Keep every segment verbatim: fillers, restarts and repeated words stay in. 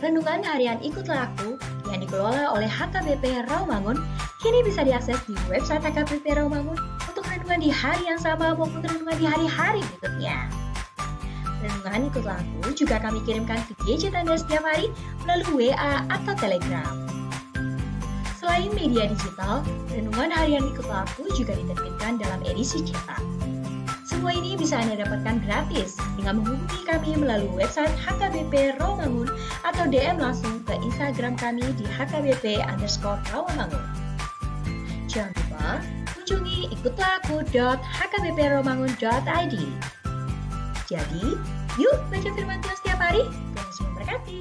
Renungan harian Ikutlah Aku yang dikelola oleh H K B P Rawamangun kini bisa diakses di website H K B P Rawamangun untuk renungan di hari yang sama maupun renungan di hari-hari berikutnya. Renungan Ikutlah Aku juga kami kirimkan ke gadget Anda setiap hari melalui W A atau Telegram. Selain media digital, renungan harian Ikutlah Aku juga diterbitkan dalam edisi cetak. Semua ini bisa Anda dapatkan gratis dengan menghubungi kami melalui website H K B P Rawamangun atau D M langsung ke Instagram kami di H K B P underscore Rawamangun. Jangan lupa kunjungi ikutlah aku dot H K B P rawamangun dot I D. Jadi, yuk baca firman Tuhan setiap hari. Tuhan Yesus memberkati.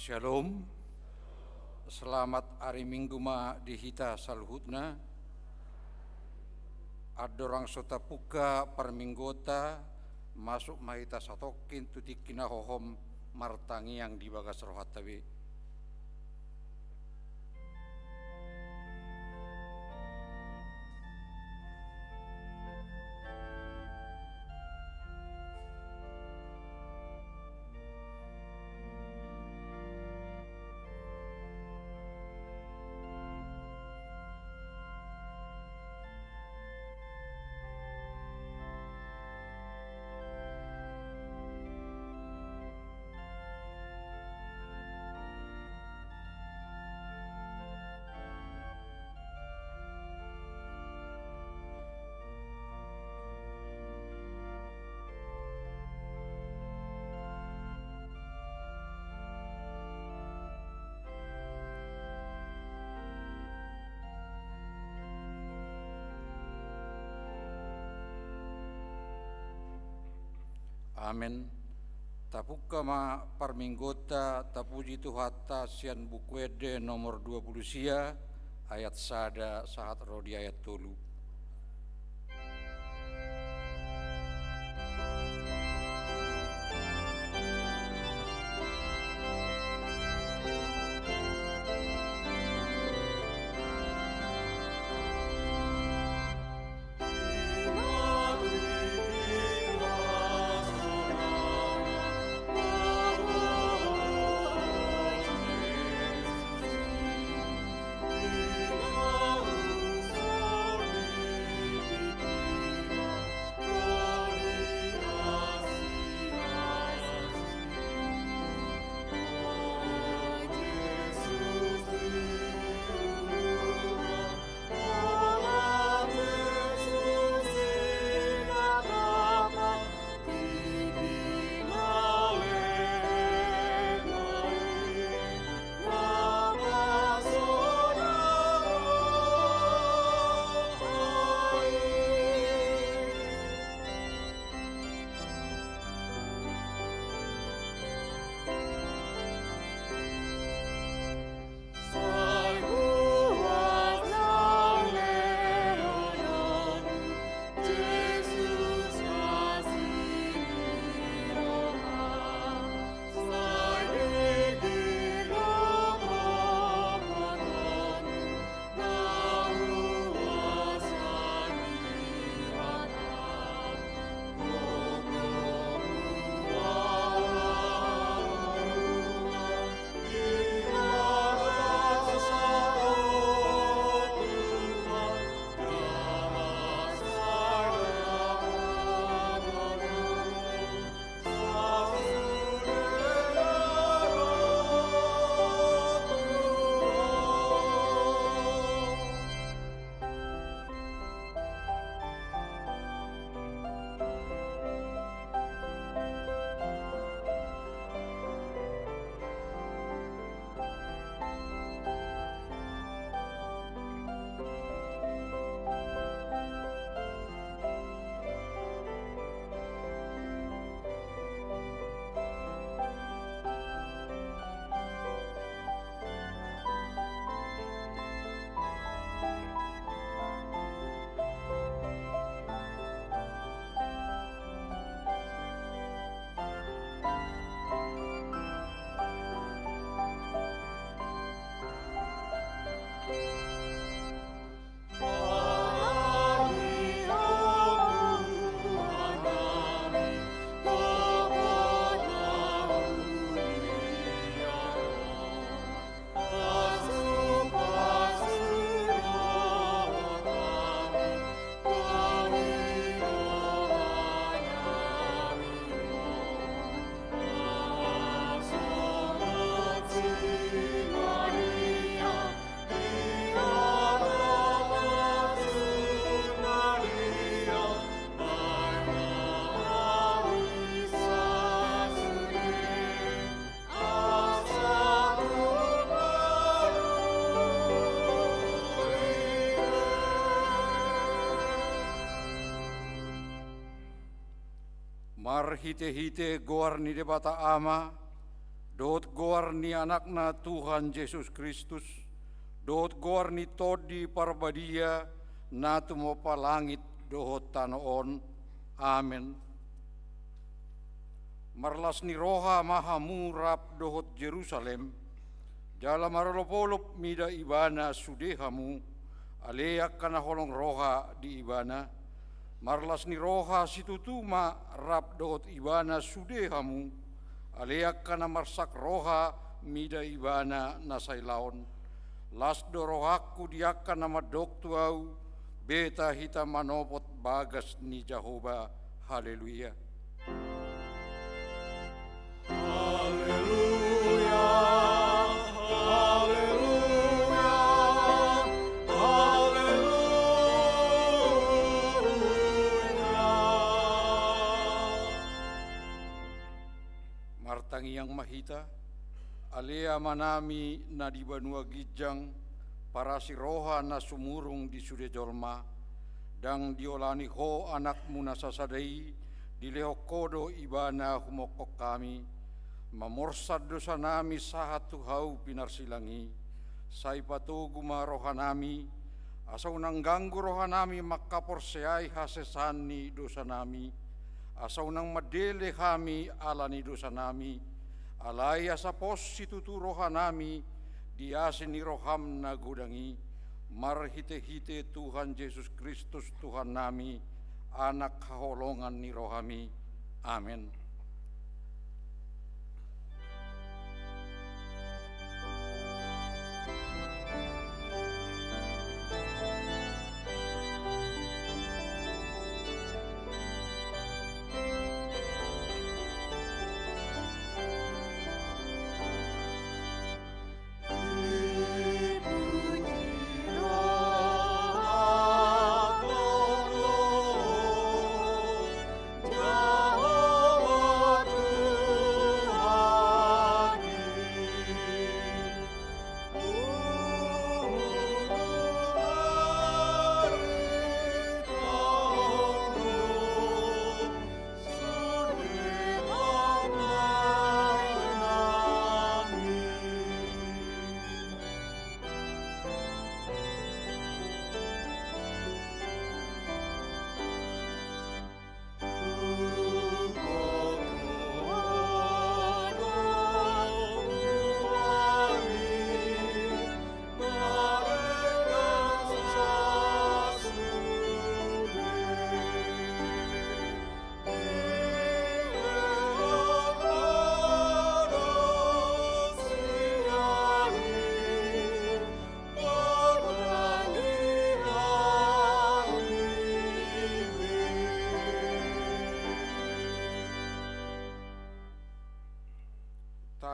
Shalom. Selamat ari Minggu ma di hita saluhutna. Andorang so tapungka parmingguonta, masuk ma hita satongkin tu tingki na hohom martangiang di bagas rohanta be. Amen. Tapungka ma parmingguonta, tapuji Tuhanta sian Buku Ende nomor dua pulu sia, ayat sada sahat ro di ayat tolu. Marhitehite goar ni Debata Ama, dohot goar ni Anakna Tuhan Jesus Kristus, dohot goar ni Tondi Parbadia, na tumompa langit dohot tano on. Amen. Marlas ni roha ma hamu rap dohot Jerusalem, jala marolopolop mida ibana sude hamu, ale angka na holong roha di ibana. Marlas ni roha situtu ma rap dohot ibana sude hamu, ale angka na marsak roha mida ibana na sailaon. Las do rohangku di angka na mandok tu ahu, beta hita manopot bagas ni Jahowa. Haleluya. Haleluya, haleluya, haleluya. Martangiang ma hita. Ale Amanami na di banua ginjang, parasi roha na sumurung di sude jolma, ndang diolani Ho Anakmu na sasada i, dilehon Ho do Ibana humongkop hami. Mamorsan dosanami sahat tu hau pinarsilang i. Sai patogu ma rohanami, asa unang ganggu rohanami mangkaporseai hasesaan ni dosanami, asa unang mandele hami ala ni dosanami, alai asa pos situtu rohanami di asi ni roham na godang i, marhitehite Tuhan Jesus Kristus Tuhannami, Anak haholongan ni rohami. Amen.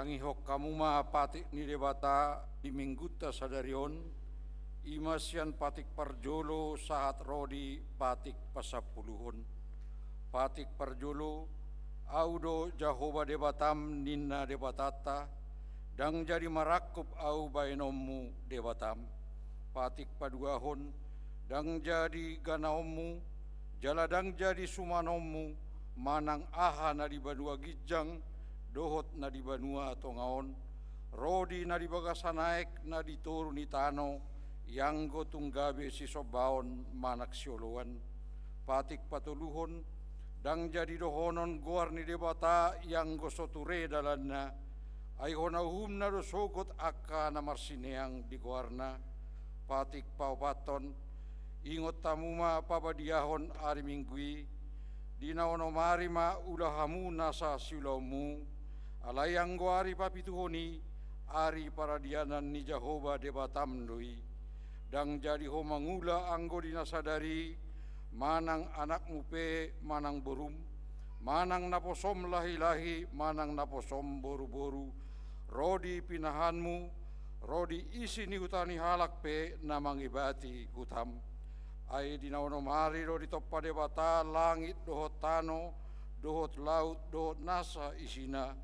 Tangihon hamu ma patik ni Debata di Minggunta sadari on, i ma sian patik parjolo sahat ro di patik pasampuluhon. Patik parjolo, Ahu do Jahowa Debatam, ninna Debatanta, ndang jadi marangkup Ahu baenonmu Debatam. Patik paduahon, ndang jadi ganaonmu, jala ndang jadi sumanonmu, manang aha na di banua ginjang dohot na di banua tonga on, ro di na di bagasan aek na di toru ni tano, ianggo tung gabe sisombaon manang sioloan. Patik patoluhon, ndang jadi dohonon goar ni Debata ianggo so ture dalanna, ai hona uhumna do sogot angka na marsineang di goarna. Patik paopathon, ingot hamu ma pabadiahon ari Minggu i, di na onom ari ma ula hamu nasa siulaonmu, alai anggo ari papituhon i, ari paradianan ni Jahowa Debatam do i. Ndang jadi ho mangula anggo di na sadari i, manang anakmu pe manang borum, manang naposom lahilahi manang naposom boruboru, ro di pinahanmu, ro di isi ni huta ni halak pe na mangebati hutam. Ai di na onom ari do ditompa Debata langit dohot tano, dohot laut, dohot nasa isina.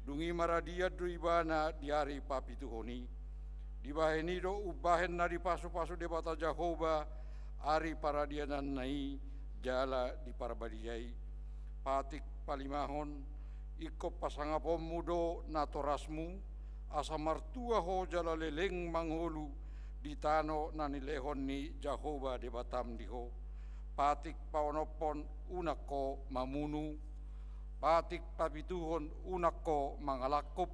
Dung i maradian do Ibana di ari papituhon i. Dibahen i do umbahen na dipasupasu Debata Jahowa ari paradiananna i jala diparbadiai. Patik palimahon, ingkon pasangaponmu do natorasmu, asa martua ho jala leleng mangolu di tano na nilehon ni Jahowa Debatam di ho. Patik paonomhon, unang ho mamunu. Patik papituhon, unang ho mangalangkup.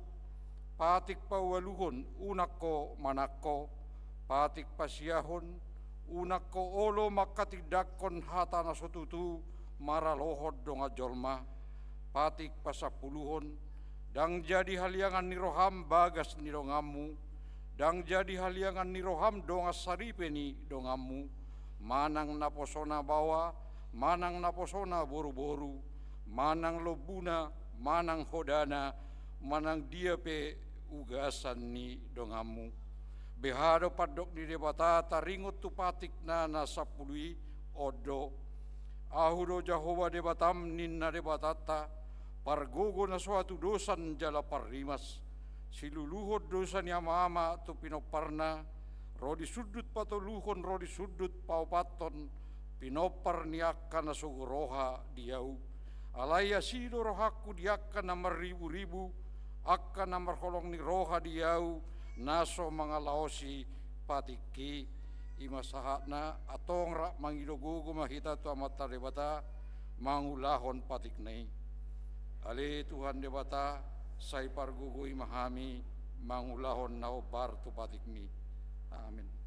Patik paualuhon, unang ho manangko. Patik pasiahon, unang ho olo manghatindanghon hata na so tutu maralohon dongan jolma. Patik pasampuluhon, ndang jadi haliangan ni roham bagas ni donganmu, ndang jadi haliangan ni roham dongan saripe ni donganmu, manang naposona baoa, manang naposona boruboru, manang lombuna, manang hodana, manang dia pe ugasan ni donganmu. Beha do pandok ni Debata taringot tu patikna na sampulu i? On do: Ahu do Jahowa Debatam, ninna Debatanta, pargogo na so hatudosan jala parrimas. Siluluhon dosa ni amaama tu pinomparna, ro di sundut patoluhon ro di sundut paopathon, pinompar ni angka na sogo roha di ahu. Alai asi do rohangku di angka na marriburibu, angka na marholong ni roha di ahu, na so mangalaosi patikki. I ma sahatna. Antong rap mangido gogo ma hita tu Amanta Debata mangulahon patikna i. Ale Tuhan Debata, sai pargogoi ma hami mangulahon na hombar tu patikmi. Amen.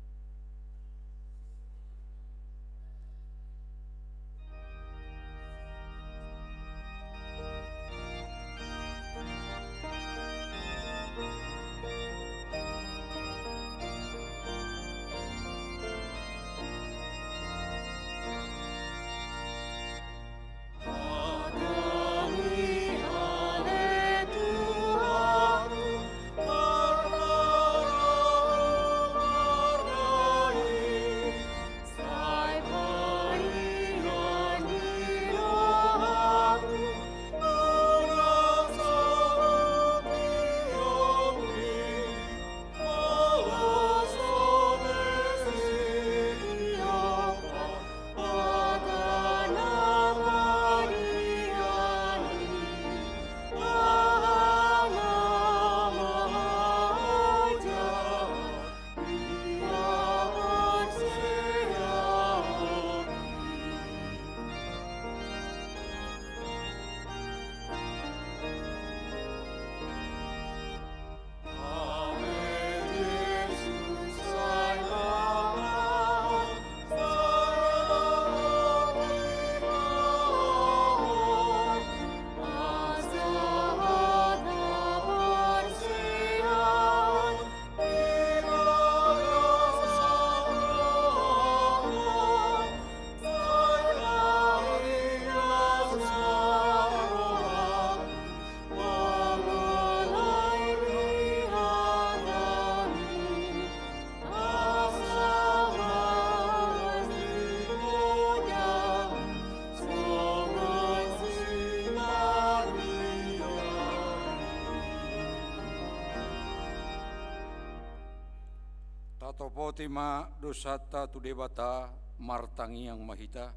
Tatopoti ma dosanta tu Debata, martangiang ma hita.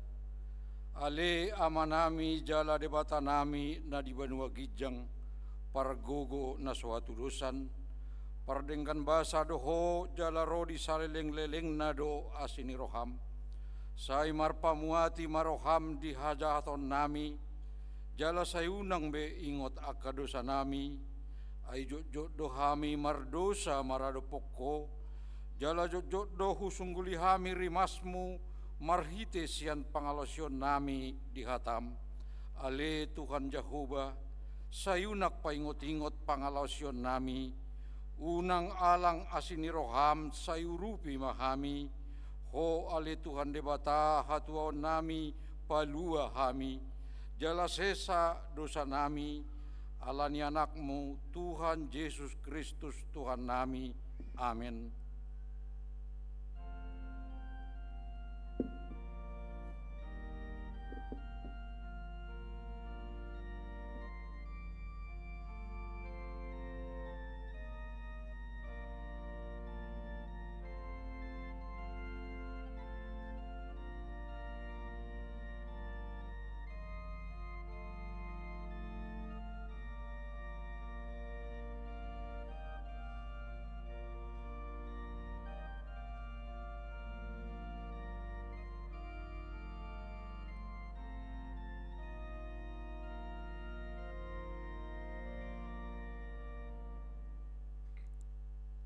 Ale Amanami jala Debatanami na di banua ginjang, pargogo na so hatudosan, pardenggan basa do Ho jala ro di salelenglelengna do asi ni roham. Sai marpamuati ma roham di hajahatonnami, jala sai unang be ingot angka dosanami. Ai jotjot do hami mardosa maradophon Ho, jala jotjot do husungguli hami rimasmu marhite sian pangalaosionnami di hatam. Ale Tuhan Jahowa, sai unang paingotingot pangalaosionnami, unang alang asi ni roham sai urupi ma hami. Ho ale Tuhan Debata hatuaonnami, palua hami, jala sesa dosanami, ala ni Anakmu, Tuhan Jesus Kristus, Tuhannami. Amen.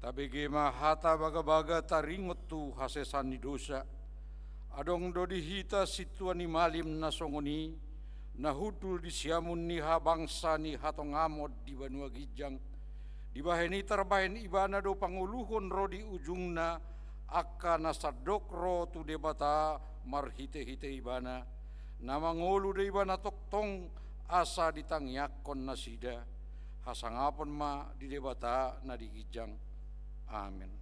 Tabege ma hata bagabaga taringot tu hasesaan ni dosa. Adong do di hita sintua ni malim na songon i, na hundul di siamun ni habangsa ni hatongamon di banua ginjang. Dibahen i tarbahen ibana do pangoluhon ro di ujungna angka na sandok ro tu Debata marhitehite ibana. Na mangolu do ibana tongtong asa ditangiangkon nasida. Hasangapon ma di Debata na di ginjang. Amen.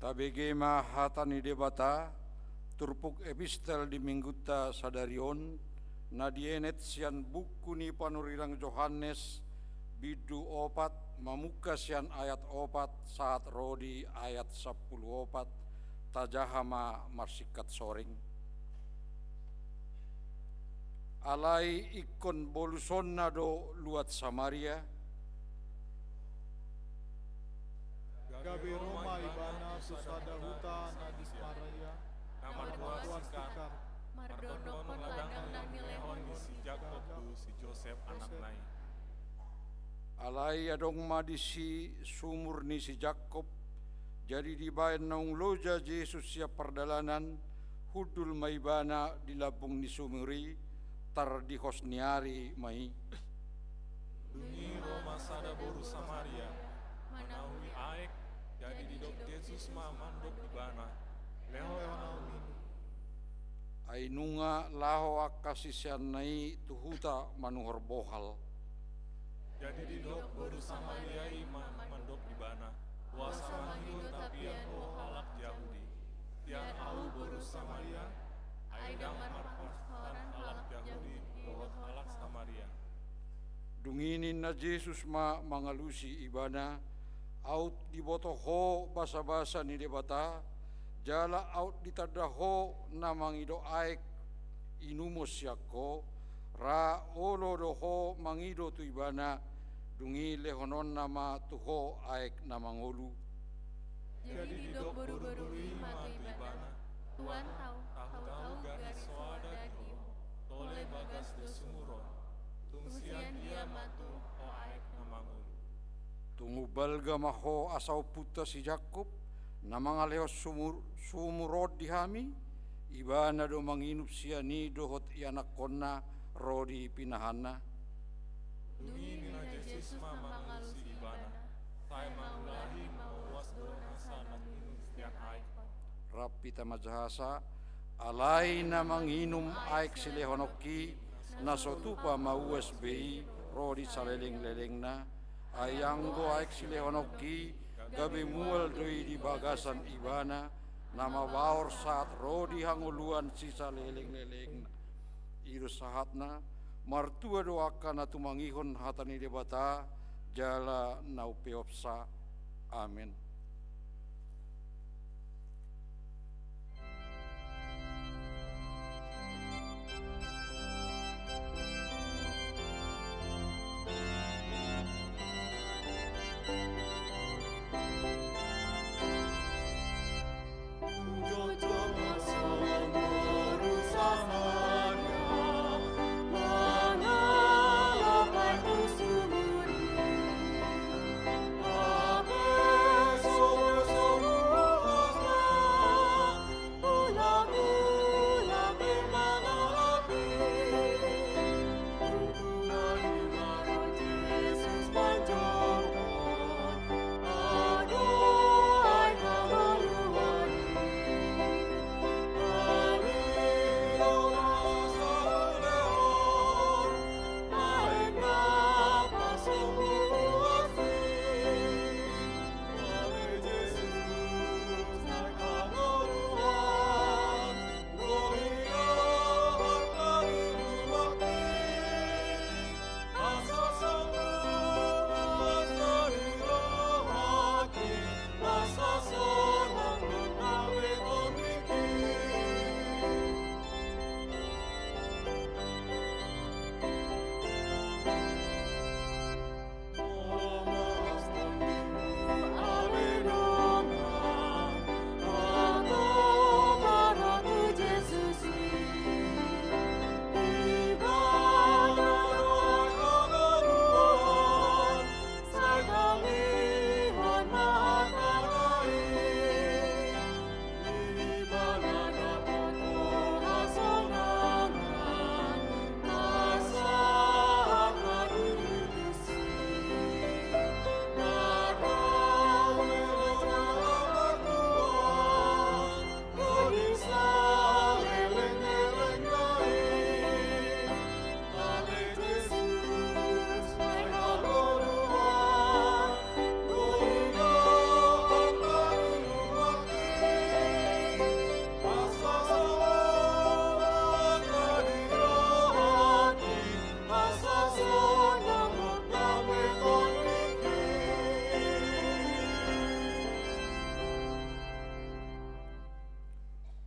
Tabege ma hata ni Debata, turpuk epistel di minggunta sadari on, na dienet sian buku ni panurirang Johannes, bindu opat, mamungka sian ayat opat sahat ro di ayat sampulu opat, tajaha ma marsingkat soreng. Alai ingkon bolusonna do luat Samaria. Gabe ro ma ibana tu sada huta na di Samaria, na margoar Sikar, mardonokkon ladang na nilehon ni si Jakob tu si Josep anakna i. Alai adong ma disi sumur ni si Jakob. Jadi dibaen naung loja Jesus sian pardalanan, hundul ma ibana di lambung ni sumur i, tardihos ni ari ma i. Dung i ro ma sada boru Samaria, manahui aek, jadi didok Jesus ma mandok ibana, lehon ahu minum. Ai nunga laho angka siseanna i tu huta manuhor bohal. Jadi didok boru Samaria i ma mandok ibana, boasa mangido tapian ho halak Jahudi sian ahu boru Samaria? Ai ndang marparsaoran halak Jahudi dohot halak Samaria. Dung i ninna Jesus ma mangalusi ibana, aut diboto ho basabasa ni Debata, jala aut ditanda ho na mangido aek inumon sian ho, ra olo do ho mangido tu ibana, dung i lehononna ma tu ho aek na mangolu. Jadi didok boruboru i ma tu ibana, Tuan, tahu, tahu, tahu gari soada di ho, tole bagas do sumur on, tung sian dia ma tuhoon ho aek na mangolu. Tung umbalga ma ho asa ompunta si Jakob, na mangalehon sumur, sumur on di hami, ibana do manginum sian i dohot ianakkonna ro di pinahanna. Dung i ninna Jesus ma mangalusi ibana, sai mangulahi ma, uas do nasa na minum sian aek on. Rap hita manjahasa, alai na manginum aek silehononki, na so tupa mauas be i ro di salelenglelengna. Ai anggo aek silehononki, gabe mual do i di bagasan ibana, na mabaor sahat ro di hangoluan sisalelenglelengna. I do sahatna. Martua do angka na tumangihon hata ni Debata jala na umpeopsa. Amen.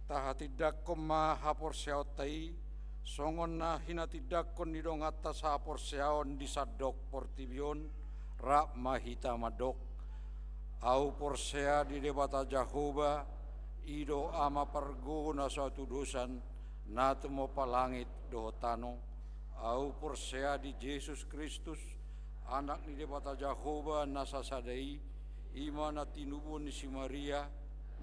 Tahatindangkon ma haporseaonta i, songon na hinatindangkon ni donganta sahaporseaon di sandok portibi on. Rap ma hita mandok: Ahu porsea di Debata Jahowa, i do Ama pargogo na so hatudosan, na tumompa langit dohot tano. Ahu porsea di Jesus Kristus, Anak ni Debata Jahowa na sasada i, i ma na tinubuhon ni si Maria,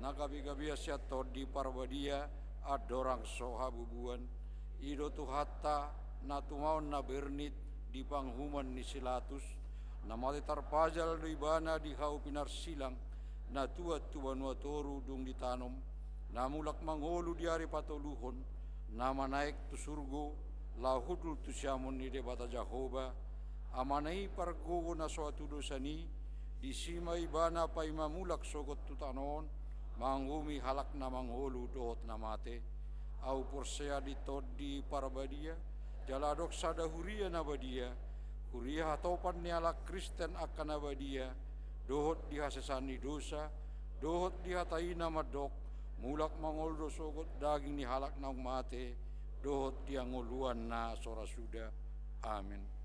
na gabegabean sian Tondi Parbadia, andorang so habubuan. I do Tuhanta, na tumaon na bernit di panguhuman ni si Latus, na mate tarpajal do Ibana di hau pinarsilang, na tuat tu banua toru dung ditanom, na mulak mangolu di ari patoluhon, na manaek tu surgo, laho hundul tu siamun ni Debata Jahowa, Amana i pargogo na so hatudosan i, disi ma Ibana paima mulak sogot tu tano on, manguhumi halak na mangolu dohot na mate. Ahu porsea di Tondi Parbadia, jala adong sada huria na badia, huria hatopan ni halak Kristen angka na badia, dohot di hasesaan ni dosa, dohot di hata i na mandok, mulak mangolu do sogot daging ni halak naung mate, dohot di hangoluan na so ra suda. Amen.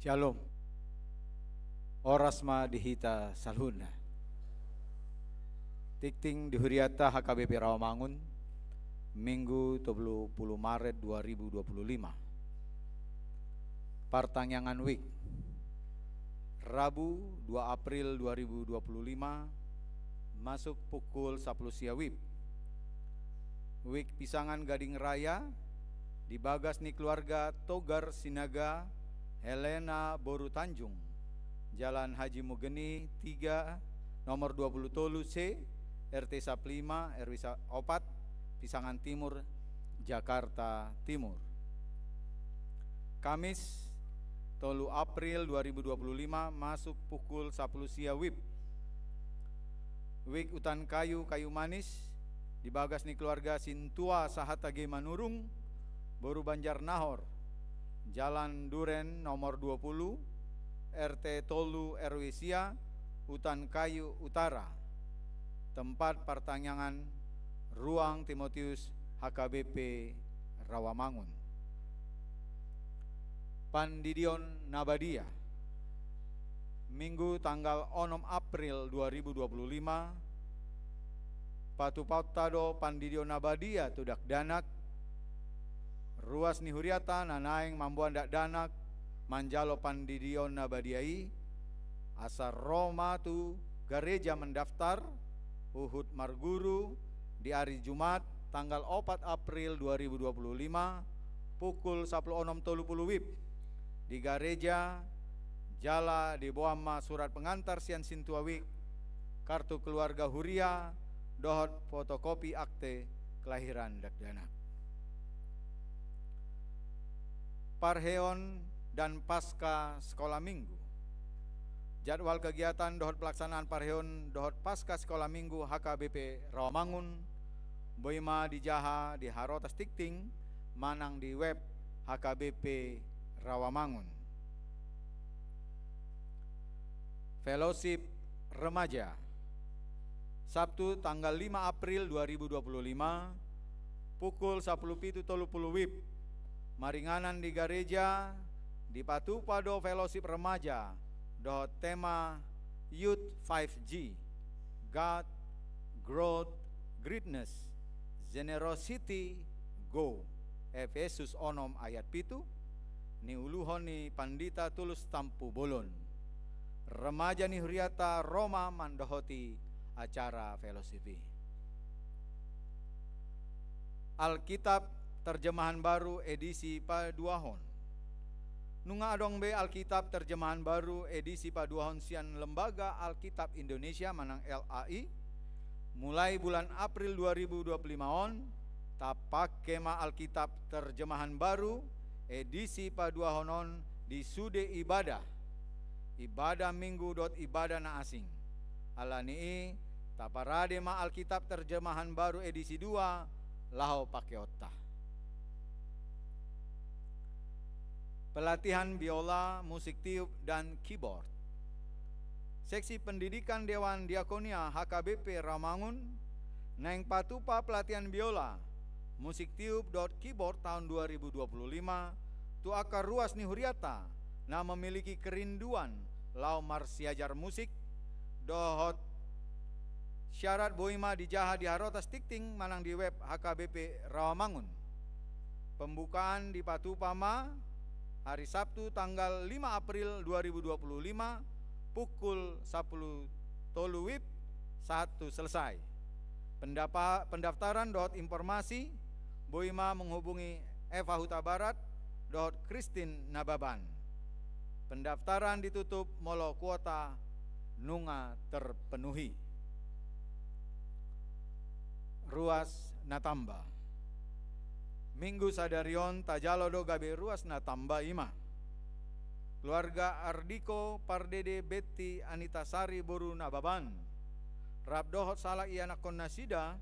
Shalom. Horas ma di hita saluhutna. Tingting di hurianta H K B P Rawamangun, Minggu tolu pulu Maret dua ribu dua pulu lima. Partangiangan WIB. Rabu dua April dua ribu dua pulu lima, masuk pukul sapulu sia WIB. WIB pisangan Gading Raya, di bagas ni keluarga Togar Sinaga, Helena boru Tanjung, Jalan Haji Mugeni tiga, nomor dua pulu tolu C, R T sapulu lima, R W sa-, opat, Pisangan Timur, Jakarta Timur. Kamis, tolu April dua ribu dua pulu lima, masuk pukul sapulu sia WIB. WIB Utan Kayu, Kayu Manis, di bagas ni keluarga Sintua sahat H G Manurung, boru Banjar Nahor, Jalan Duren nomor dua pulu, R T tolu R W sia, Utan Kayu Utara. Tempat partangiangan Ruang Timotius H K B P Rawamangun. Pandidion na badia. Minggu tanggal onom April dua ribu dua pulu lima, patupaonta do pandidion na badia tu dakdanak. Ruas ni huriata na naeng mamboan dakdanak manjalo pandidion na badia i, asa ro ma tu gareja mendaftar, huhut marguru, di ari Jumat, tanggal opat April dua ribu dua pulu lima, pukul sapulu onom tolu pulu WIB, di gareja, jala diboan ma surat pengantar sian sintua WIB, kartu keluarga huria, dohot fotokopi akte kelahiran dakdanak. Parheon dan Pasca Sekolah Minggu. Jadwal kegiatan dohot pelaksanaan parheon dohot Pasca Sekolah Minggu H K B P Rawamangun, boi ma dijaha di harotas tingting manang di web H K B P Rawamangun. Fellowship Remaja. Sabtu tanggal lima April dua ribu dua puluh lima, pukul sapuluh pitu tolu puluh WIB, maringanan di gareja, dipatupa do fellowship remaja dohot tema Youth five G, God, Growth, Greatness, Generosity, Go. Efesus onom ayat pitu, niuluhon ni Pandita Tulus Tampubolon. Remaja ni huriata ro ma mandohoti acara fellowship i. Alkitab terjemahan baru edisi paduahon. Nunga adong be Alkitab terjemahan baru edisi paduahon sian Lembaga Alkitab Indonesia manang L A I, mulai bulan April dua ribu dua puluh lima on, tapake ma Alkitab terjemahan baru edisi paduahon on di sude ibadah, ibadah Minggu dohot ibadah na asing. Alani i, taparade ma Alkitab terjemahan baru edisi dua laho pakeonta. Pelatihan biola, musik tiup, dan keyboard. Seksi Pendidikan Dewan Diakonia H K B P Rawamangun naeng patupa pelatihan biola, musik tiup dohot keyboard taon dua ribu dua puluh lima tu angka ruas ni huriata na memiliki kerinduan laho marsiajar musik, dohot syarat boi ma dijaha di harotas tingting manang di web H K B P Rawamangun. Pembukaan dipatupa ma hari Sabtu tanggal lima April dua ribu dua puluh lima, pukul sapuluh tolu WIB, sahat tu selesai. Pendapa-, pendaftaran dohot informasi boi ma menghubungi Eva Hutabarat dohot Christine Nababan. Pendaftaran ditutup molo kuota nunga terpenuhi. Ruas na tamba. Minggu sadari on tajalo do gabe ruas na tamba i ma. Keluarga Ardiko Pardede Betty Anita Sari boru Nababan, rap dohot sahalak ianakhon nasida,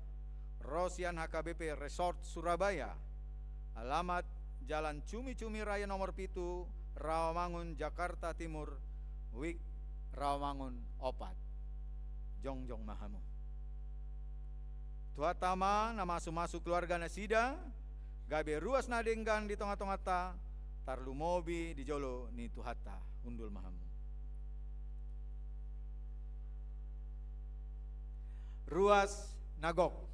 ro sian H K B P Resort Surabaya. Alamat Jalan Cumi-Cumi Raya nomor pitu, Rawamangun, Jakarta Timur, WIB Rawamangun opat. Jongjong ma hamu. Tuhanta ma na masu-masu keluarga nasida, gabe ruas na denggan di tonga-tonganta, tarlumobi di jolo ni Tuhanta. Hundul ma hamu. Ruas na gok.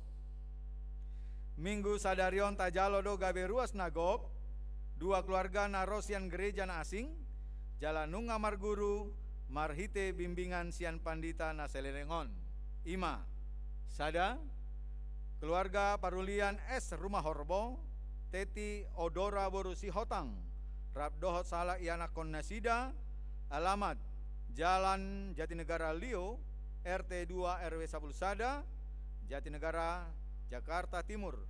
Minggu sadari on tajalo do gabe ruas na gok dua keluarga na ro sian gereja na asing, jala nunga marguru marhite bimbingan sian pandita na saleleng on. I ma, sada, keluarga parulian S Rumahorbo, Teti Odora boru Sihotang, rap dohot sahala ianakhon nasida, alamat Jalan Jatinegara Lio, R T dua R W sapuluh sada, Jatinegara, Jakarta Timur,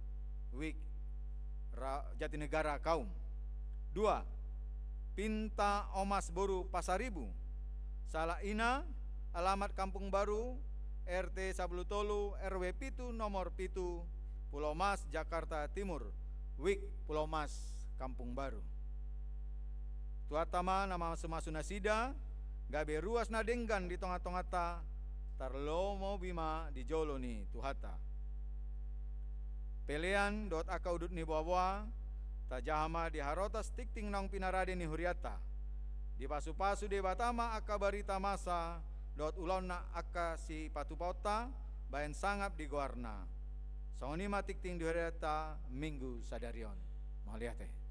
Wik, Ra-, Jatinegara Kaum. Dua, Pinta Omas boru Pasaribu, sahala ina, alamat Kampung Baru, R T sapuluh tolu, R W pitu, nomor pitu, Pulau Mas, Jakarta Timur, Wik, Pulau Mas, Kampung Baru. Tuhanta ma na mamasumasu nasida, gabe ruas na denggan di tongatonganta, tarlumobi ma di jolo ni Tuhanta. Pelean dohot angka udut ni boaboa, tajaha ma di harotas tingting naung pinarade ni hurianta. Dipasupasu Debata ma angka barita masa dohot ulaonna angka sipatupaonta, bahen sangap di goarna. Songon i ma tingting di hurianta Minggu sadari on. Mauliate.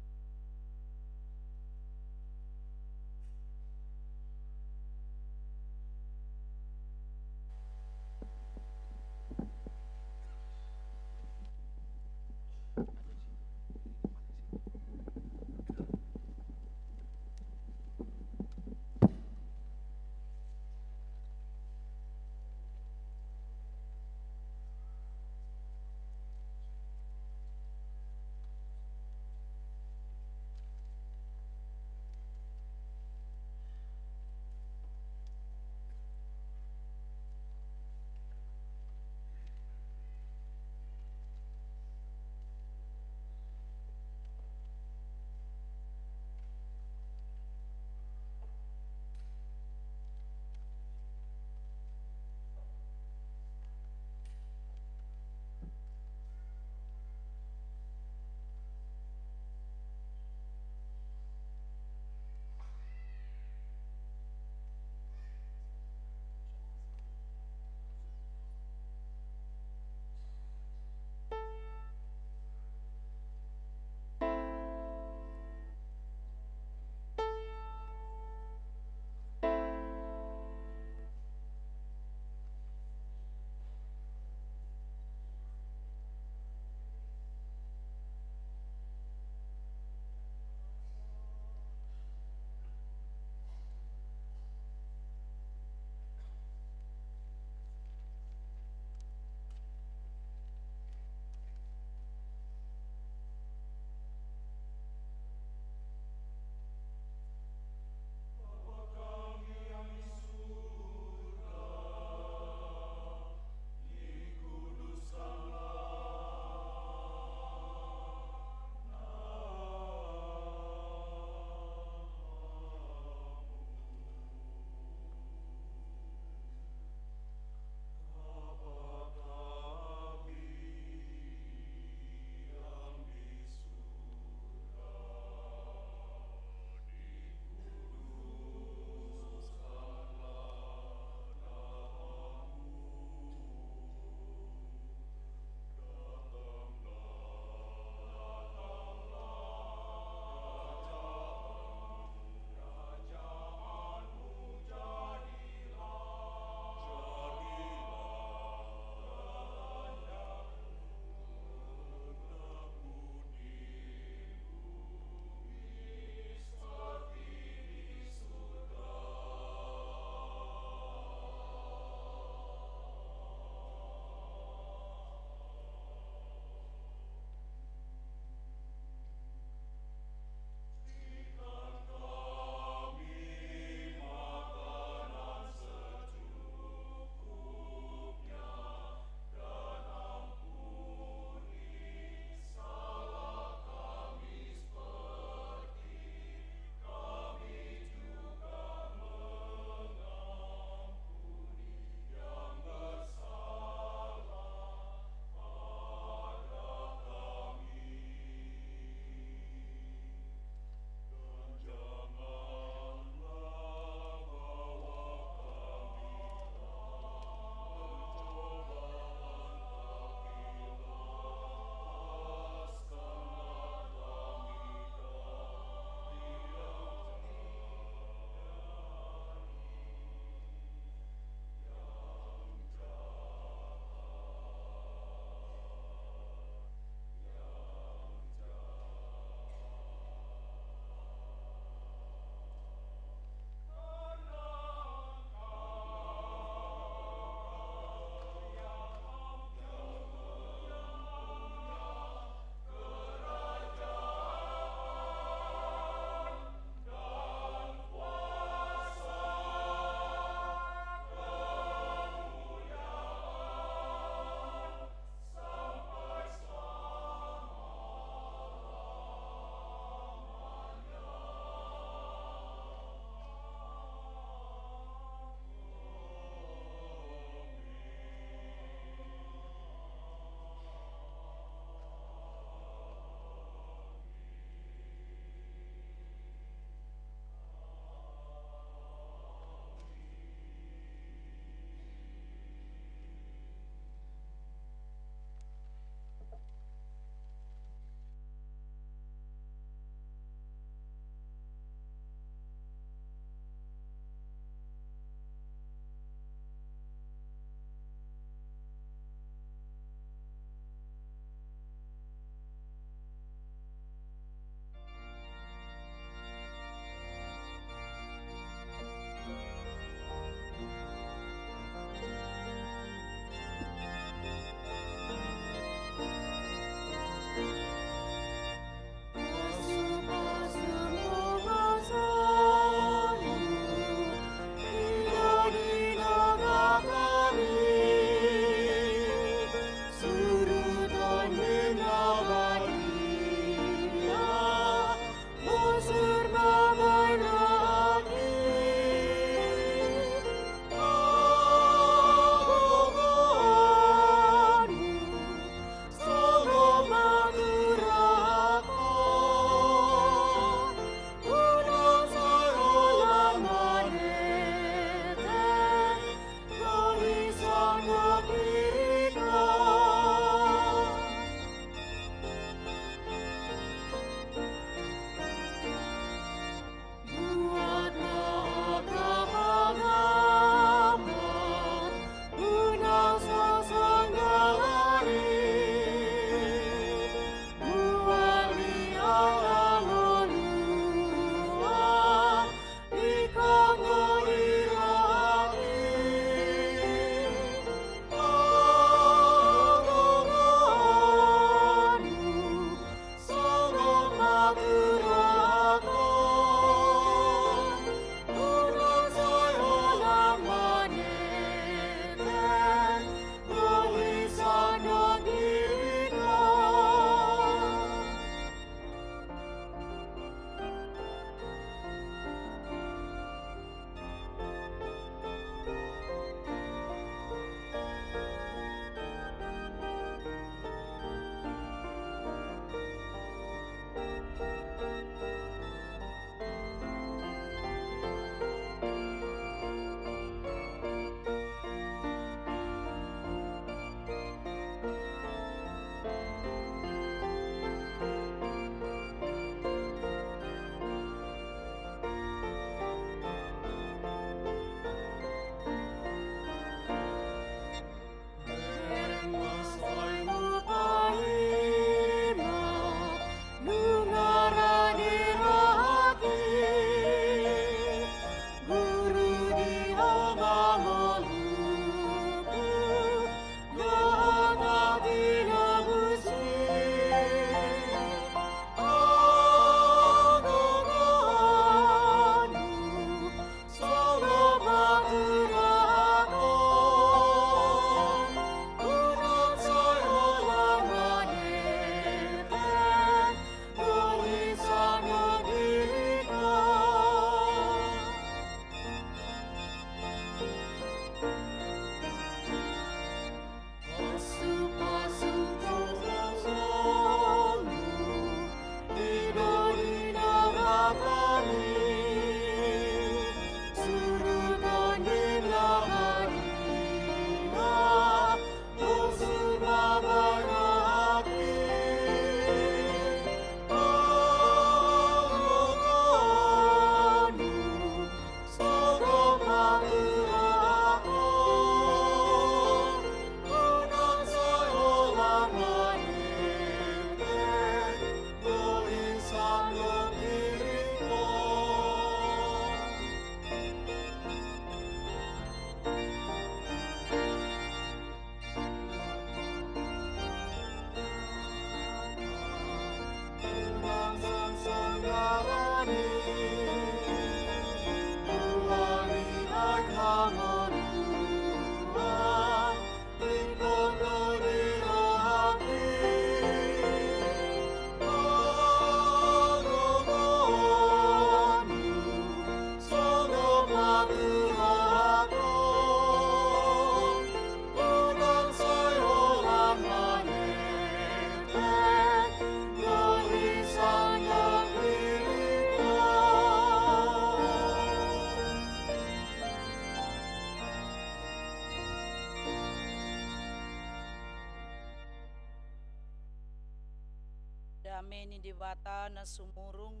Dame ni Debata na sumurung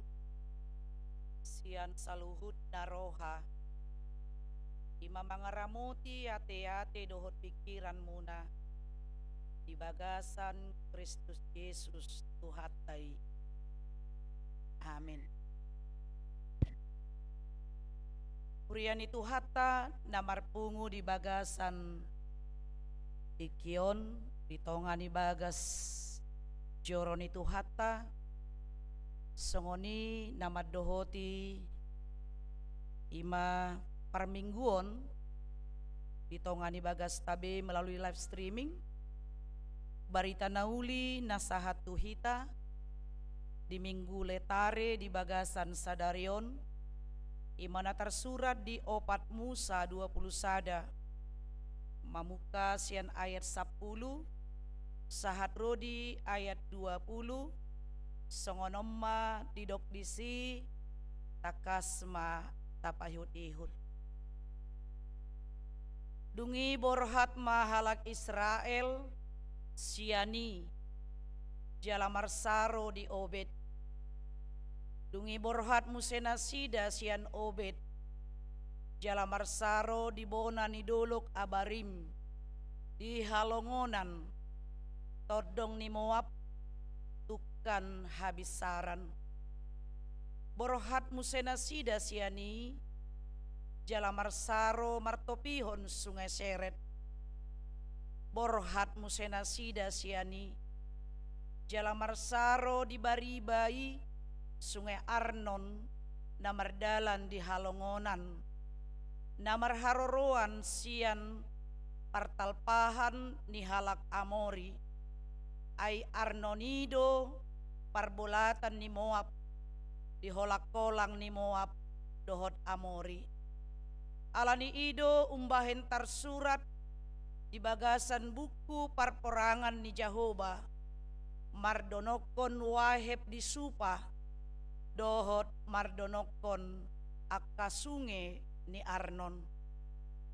sian saluhut na roha, i ma mangaramoti ateate dohot pingkiranmuna di bagasan Kristus Jesus Tuhanta i. Amen. Huria ni Tuhanta na marpungu di bagasan tingki on, di tonga ni bagas joro ni Tuhanta, songon i na mandohoti i ma parmingguon, di tonga ni bagasta be melalui live streaming, barita na uli na sahat tu hita di Minggu Letare di bagasan sadari on, i ma na tarsurat di opat Musa dua pulu sada, mamungka sian ayat sampulu sahat ro di ayat dua pulu, songon on ma didok disi, tangkas ma tapaihutihut. Dung i borhat ma halak Israel sian i, jala marsaro di Obed. Dung i borhat muse nasida sian Obed, jala marsaro di bona ni dolok Abarim, di halongonan tondong ni Moab, tungkan habinsaran. Borhat muse nasida sian i, jala marsaro martopihon Sungai Seret. Borhat muse nasida sian i, jala marsaro di bariba i Sungai Arnon, na mardalan di halongonan, na marharoroan sian partalpahan ni halak Amori. Ai Arnon i do parbolatan ni Moab, di holangkolang ni Moab dohot Amori. Ala ni i do umbahen tarsurat di bagasan buku parporangan ni Jahowa, mardonokkon waheb di Supa, dohot mardonokkon angka sunge ni Arnon.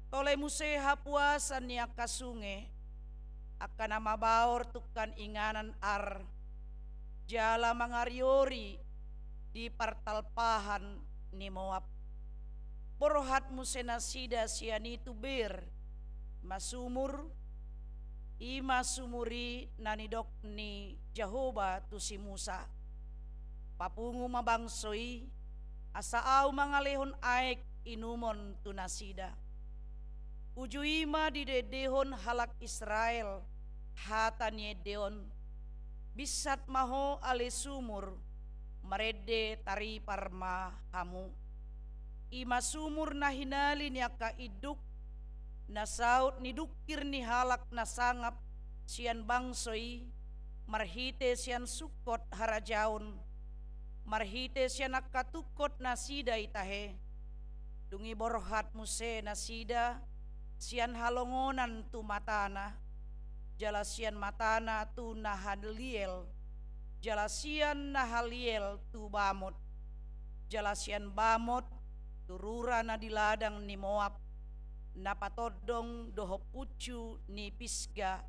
Tole muse hapuasan ni angka sunge, angka na mabaor tungkan inganan ar, jala mangariori di partalpahan ni Moab. Borhat muse nasida sian i tu Beer, i ma sumur, i ma sumur i na nidok ni Jahowa tu si Musa: Papungu ma bangso i, asa ahu mangalehon aek inumon tu nasida. Uju i ma diendehon halak Israel hata ni ende on: Binsat ma ho ale sumur, marende taripar ma hamu. I ma sumur na hinali ni angka induk, na saut ni dungkir ni halak na sangap sian bangso i, marhite sian sungkot harajaon, marhite sian angka tungkot nasida i tahe. Dung i borhat muse nasida sian halongonan tu matana, jala sian matana tu Nahaliel, jala sian Nahaliel tu Bamot, jala sian Bamot tu rura na di ladang ni Moab, na patondong dohot puncu ni Pisga,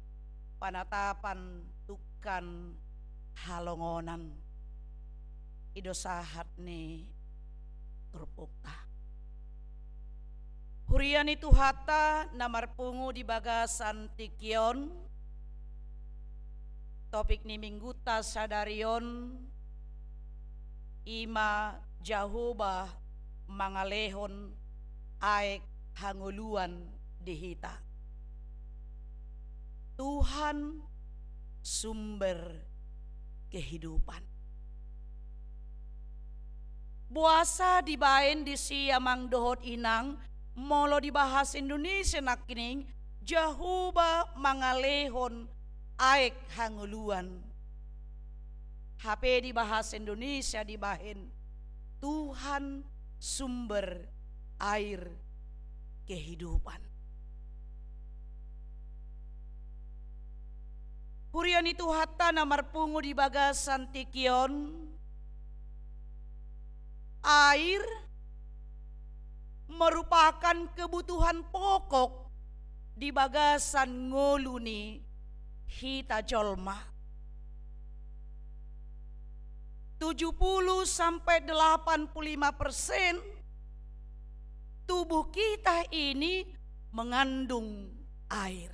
panatapan tungkan halongonan. I do sahat ni turpukta. Huria ni Tuhanta na marpungu di bagasan tingki on, topik ni mingguta sadari on i ma Jahowa mangalehon aek hangoluan di hita. Tuhan sumber kehidupan. Boasa dibaen disi, amang dohot inang, molo di bahasa Indonesia nangkining, Jahowa mangalehon aek hangoluan? Hape di bahasa Indonesia dibaen, Tuhan sumber air kehidupan. Huria ni Tuhanta na marpungu di bagasan tingki on, air merupakan kebutuhan pokok di bagasan ngolu ni hita jolma. Tujuh puluh sampai delapan puluh lima persen tubuh kita ini mengandung air.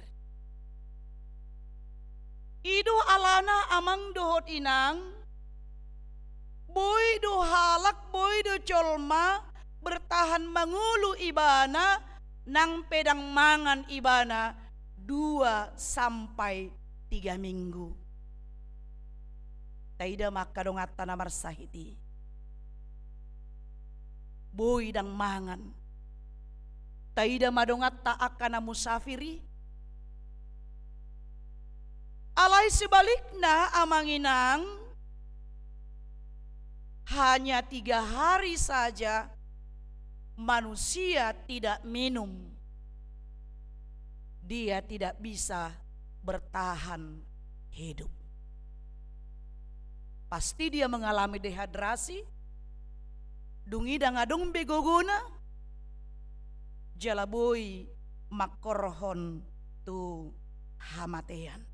I do alana, amang dohot inang, boi do halak, boi do jolma bertahan mangolu ibana, nang pe ndang mangan ibana dua sampai tiga minggu. Taida ma angka donganta na marsahit i. Boi ndang mangan. Taida ma donganta angka na musafir i. Alai sebalikna, amang inang, hanya tiga hari saja manusia tidak minum, dia tidak bisa bertahan hidup. Pasti dia mengalami dehidrasi, dung i ndang adong be gogona, jala boi mangkorhon tu hamatean.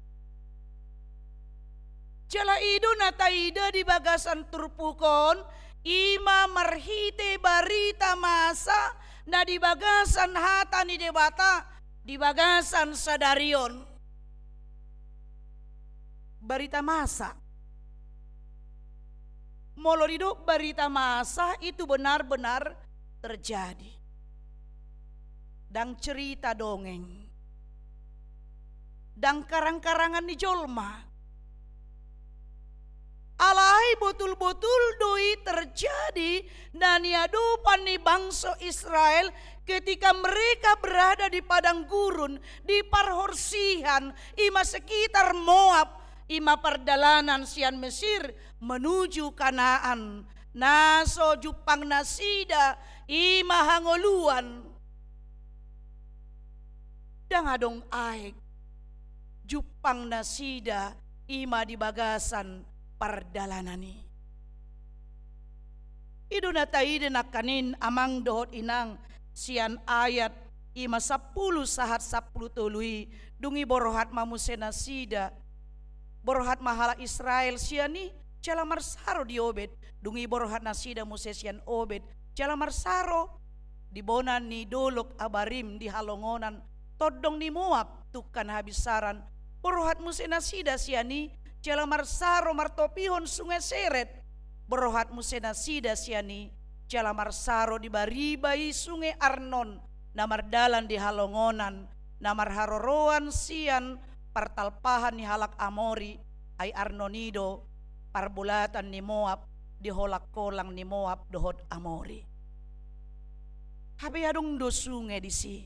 Jala i do na taida di bagasan turpuk on, i ma marhite barita masa na di bagasan hata ni Debata di bagasan sadari on. Barita masa. Molo didok barita masa, itu benar-benar terjadi. Ndang cerita dongeng. Ndang karang-karangan ni jolma. Alai botul-botul do i terjadi na niadopan ni bangso Israel ketika mereka berada di padang gurun, di parhorsihan, i ma sekitar Moab, i ma pardalanan sian Mesir menuju Kanaan, na so jumpang nasida i ma hangoluan. Ndang adong aek, jumpang nasida i ma di bagasan pardalanan i. I do na taida nangkaning, amang dohot inang, sian ayat i ma sampulu sahat sampulu tolu i, dung i borhat ma muse nasida. Borhat ma halak Israel sian i, jala marsaro di Obed. Dung i borhat nasida muse sian Obed, jala marsaro di bona ni dolok Abarim di halongonan tondong ni Moab, tungkan habinsaran. Borhat muse nasida sian i, jala marsaro martopihon sunge Sered. Borhat muse nasida sian i, jala marsaro di bariba i sunge Arnon, na mardalan di halongonan, na marharoroan sian partalpahan ni halak Amori, ai Arnon i do parbolatan ni Moab, di holang-holang ni Moab dohot Amori. Hape adong do sunge disi.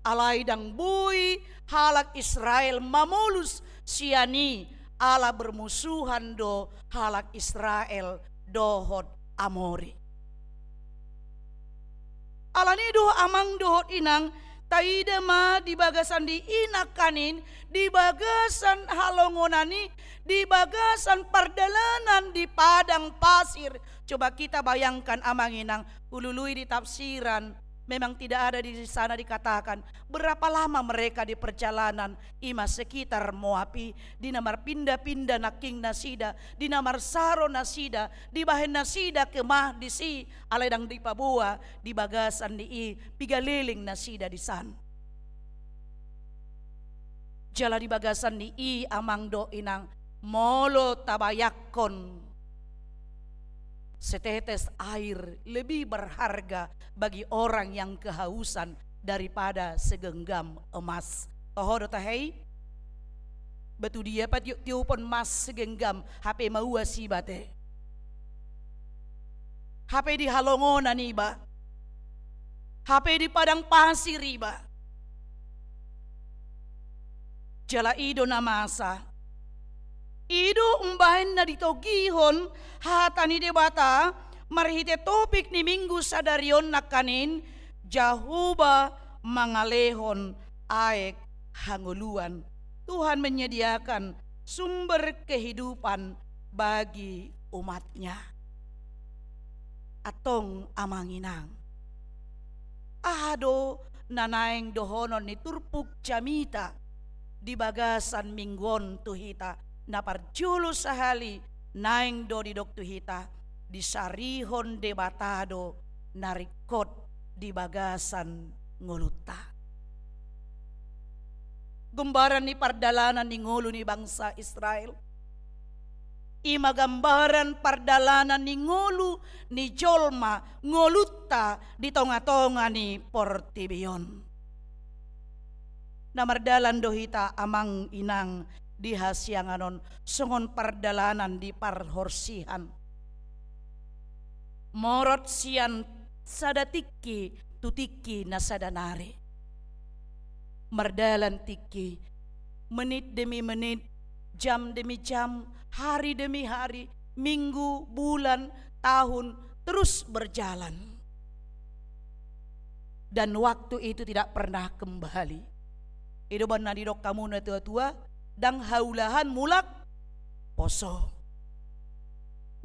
Alai ndang boi halak Israel mamolus sian i, ala bermusuhan do halak Israel dohot Amori. Alani i do, amang dohot inang, taida ma di bagasan di i nangkaning, di bagasan halongonan i, di bagasan pardalanan di padang pasir. Coba kita bayangkan, amang inang, hulului di tafsiran, memang tidak ada di sana dikatakan berapa lama mereka di perjalanan, i ma sekitar Moab i, di na marpinda-pinda nangkin nasida, di na marsaro nasida, dibahen nasida kemah disi, alai ndang dipaboa di bagasan ni i, piga leleng nasida di san. Jala di bagasan ni i, amang dohot inang, molo tabayangkon, setetes air lebih berharga bagi orang yang kehausan daripada segenggam emas. Toho do tahe i? Ba tu dia patiup-tiupon mas segenggam, hape mauas iba te. Hape di halongonan iba. Hape di padang pasir iba. Jala i do na masa. I do umbahen na ditogihon hata ni Debata marhite topik ni minggu sadari on nangkaning, Jahowa mangalehon aek hangoluan. Tuhan menyediakan sumber kehidupan bagi umat-Nya. Antong amang inang, aha do na naeng dohonon ni turpuk jamita di bagasan minggu on tu hita? Na parjolo sahali naeng do didok tu hita, disarihon Debata do na ringkot di bagasan ngolunta. Gambaran ni pardalanan ni ngolu ni bangsa Israel, i ma gambaran pardalanan ni ngolu ni jolma, ngolunta di tonga-tonga ni portibi on. Na mardalan do hita amang inang di hasiangan on songon pardalanan di parhorsihan. Morot sian sada tingki tu tingki na sada nari. Mardalan tingki, menit demi menit, jam demi jam, hari demi hari, minggu, bulan, tahun, terus berjalan. Dan waktu itu tidak pernah kembali. I do umbahen na didok hamu na tua-tua, ndang haulahan mulak poso.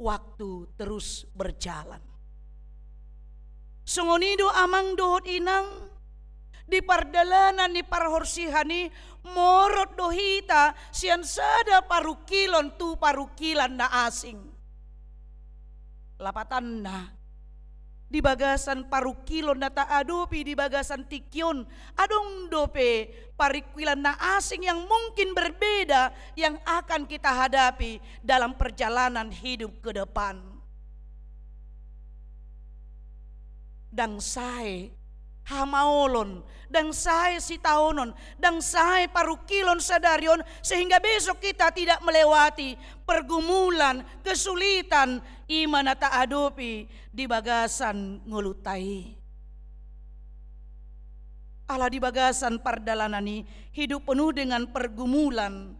Waktu terus berjalan. Songon i do amang dohot inang, di pardalanan ni parhorsihan i, morot do hita sian sada parungkilon tu parungkilan na asing. Lapatanna, di bagasan parungkilon na taadopi di bagasan tingki on, adong dope parungkilan na asing yang mungkin berbeda yang akan kita hadapi dalam perjalanan hidup ke depan. Ndang sae hamaolon, ndang sae sitaonon, ndang sae parungkilon sadari on, sehingga besok kita tidak melewati pergumulan, kesulitan, i ma na taadopi di bagasan ngolunta i. Ala di bagasan pardalanan i, hidup penuh dengan pergumulan,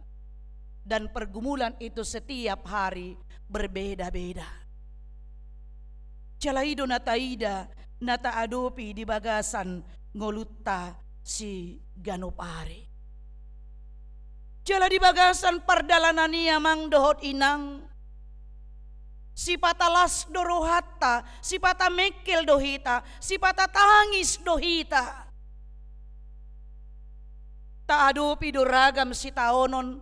dan pergumulan itu setiap hari berbeda-beda. Jala i do na taida, na taadopi di bagasan ngolunta siganup ari. Jala di bagasan pardalanan i amang dohot inang, sipata las do rohanta, sipata mengkel do hita, sipata tangis do hita. Taadopi do ragam sitaonon,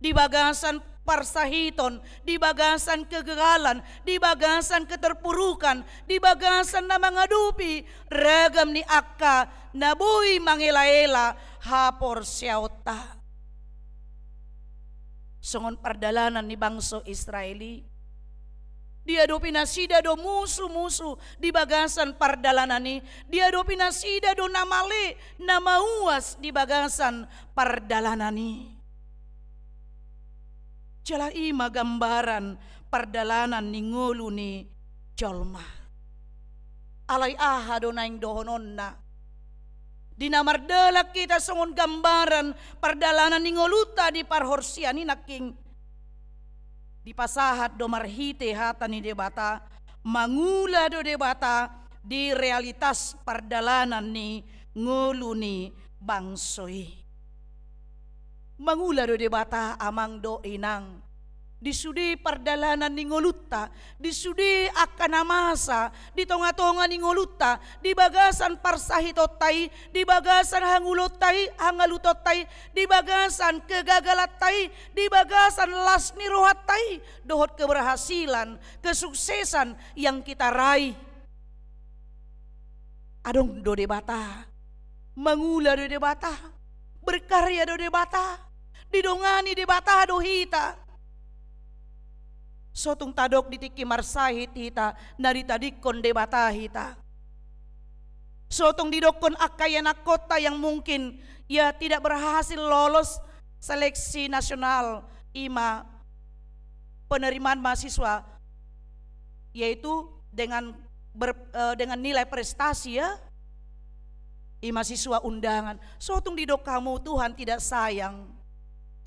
di bagasan parsahiton, di bagasan kegagalan, di bagasan keterpurukan, di bagasan na mangadopi ragam ni angka na boi mangelaela haporseaonta. Songon pardalanan ni bangso Israel i, diadopi nasida do musu-musu di bagasan pardalanan i, diadopi nasida do na male, na mauas di bagasan pardalanan i. Jala i ma gambaran pardalanan ni ngolu ni jolma. Alai aha do naeng dohononna? Di na mardalan hita songon gambaran pardalanan ni ngolunta di parhorsian i nangkin, dipasahat do marhite hata ni Debata, mangula do Debata di realitas pardalanan ni ngolu ni bangso i. Mangula do Debata amang dohot inang, di sude pardalanan ni ngolunta, di sude angka na masa di tonga-tonga ni ngolunta, di bagasan parsahitonta i, di bagasan hangoluonta i, hangalutonta i, di bagasan kegagalanta i, di bagasan las ni rohanta i, dohot keberhasilan, kesuksesan yang kita raih. Adong do Debata, mangula do Debata, berkarya do Debata, didongani Debata do hita. So tung tadok di tingki marsahit hita na ditadingkon Debata hita. So tung didokkon angka ianakhonta yang mungkin ia tidak berhasil lolos seleksi nasional, i ma penerimaan mahasiswa, yaitu dengan ber-, eh, dengan nilai prestasi, ya. I ma siswa undangan. So tung didok hamu Tuhan tidak sayang.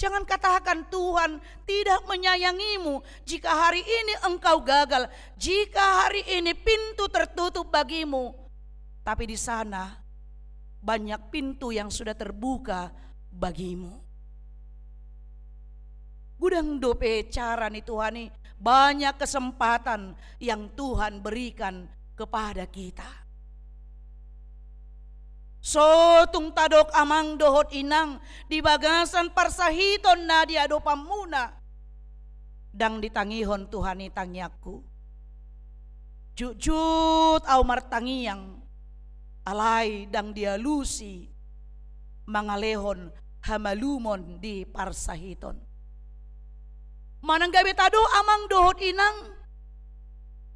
Jangan katakan Tuhan tidak menyayangimu jika hari ini engkau gagal, jika hari ini pintu tertutup bagimu. Tapi di sana banyak pintu yang sudah terbuka bagimu. Godang dope cara ni Tuhan i, banyak kesempatan yang Tuhan berikan kepada kita. So tung tadok amang dohot inang di bagasan parsahiton na di adopanmuna, ndang ditangihon Tuhan i tangiangku. Jotjot ahu martangiang, alai ndang dialusi mangalehon hamalumon di parsahiton. Manang gabe tadok amang dohot inang,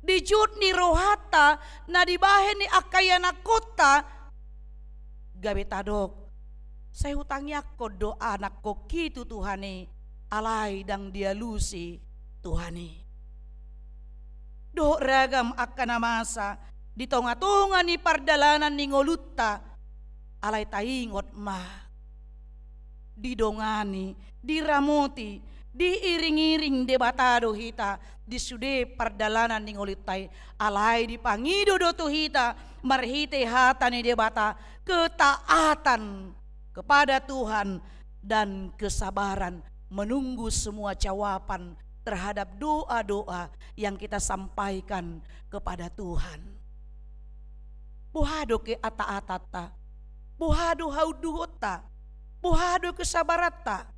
di jut ni rohanta na dibahen ni angka ianakhonta, gabe tadok, sai hutangiangkon do anakhonki tu Tuhan i, alai ndang dialusi Tuhan i. Dohot ragam angka na masa di tongatonga ni pardalanan ni ngolunta, alai taingot ma, didongani, diramoti, diiringiring Debata do hita di sude pardalanan ni ngolunta i, alai dipangido do tu hita marhite hata ni Debata ketaatan kepada Tuhan dan kesabaran menunggu semua jawaban terhadap doa-doa yang kita sampaikan kepada Tuhan. Boha do keataatonta? Boha do haunduhonta? Boha do kesabaranta?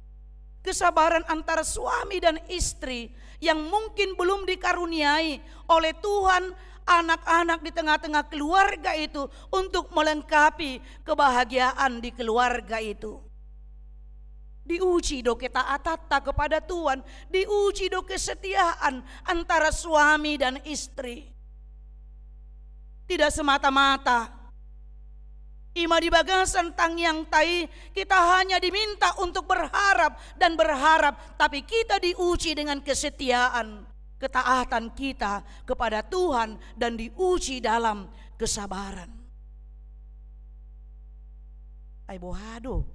Kesabaran antara suami dan istri yang mungkin belum dikaruniai oleh Tuhan anak-anak di tengah-tengah keluarga itu untuk melengkapi kebahagiaan di keluarga itu. Diuji do ketaatanta kepada Tuhan, diuji do kesetiaan antara suami dan istri. Tidak semata-mata ima di bagasan tangiangta i, kita hanya diminta untuk berharap dan berharap, tapi kita diuji dengan kesetiaan, ketaatan kita kepada Tuhan, dan diuji dalam kesabaran. Ai boha do?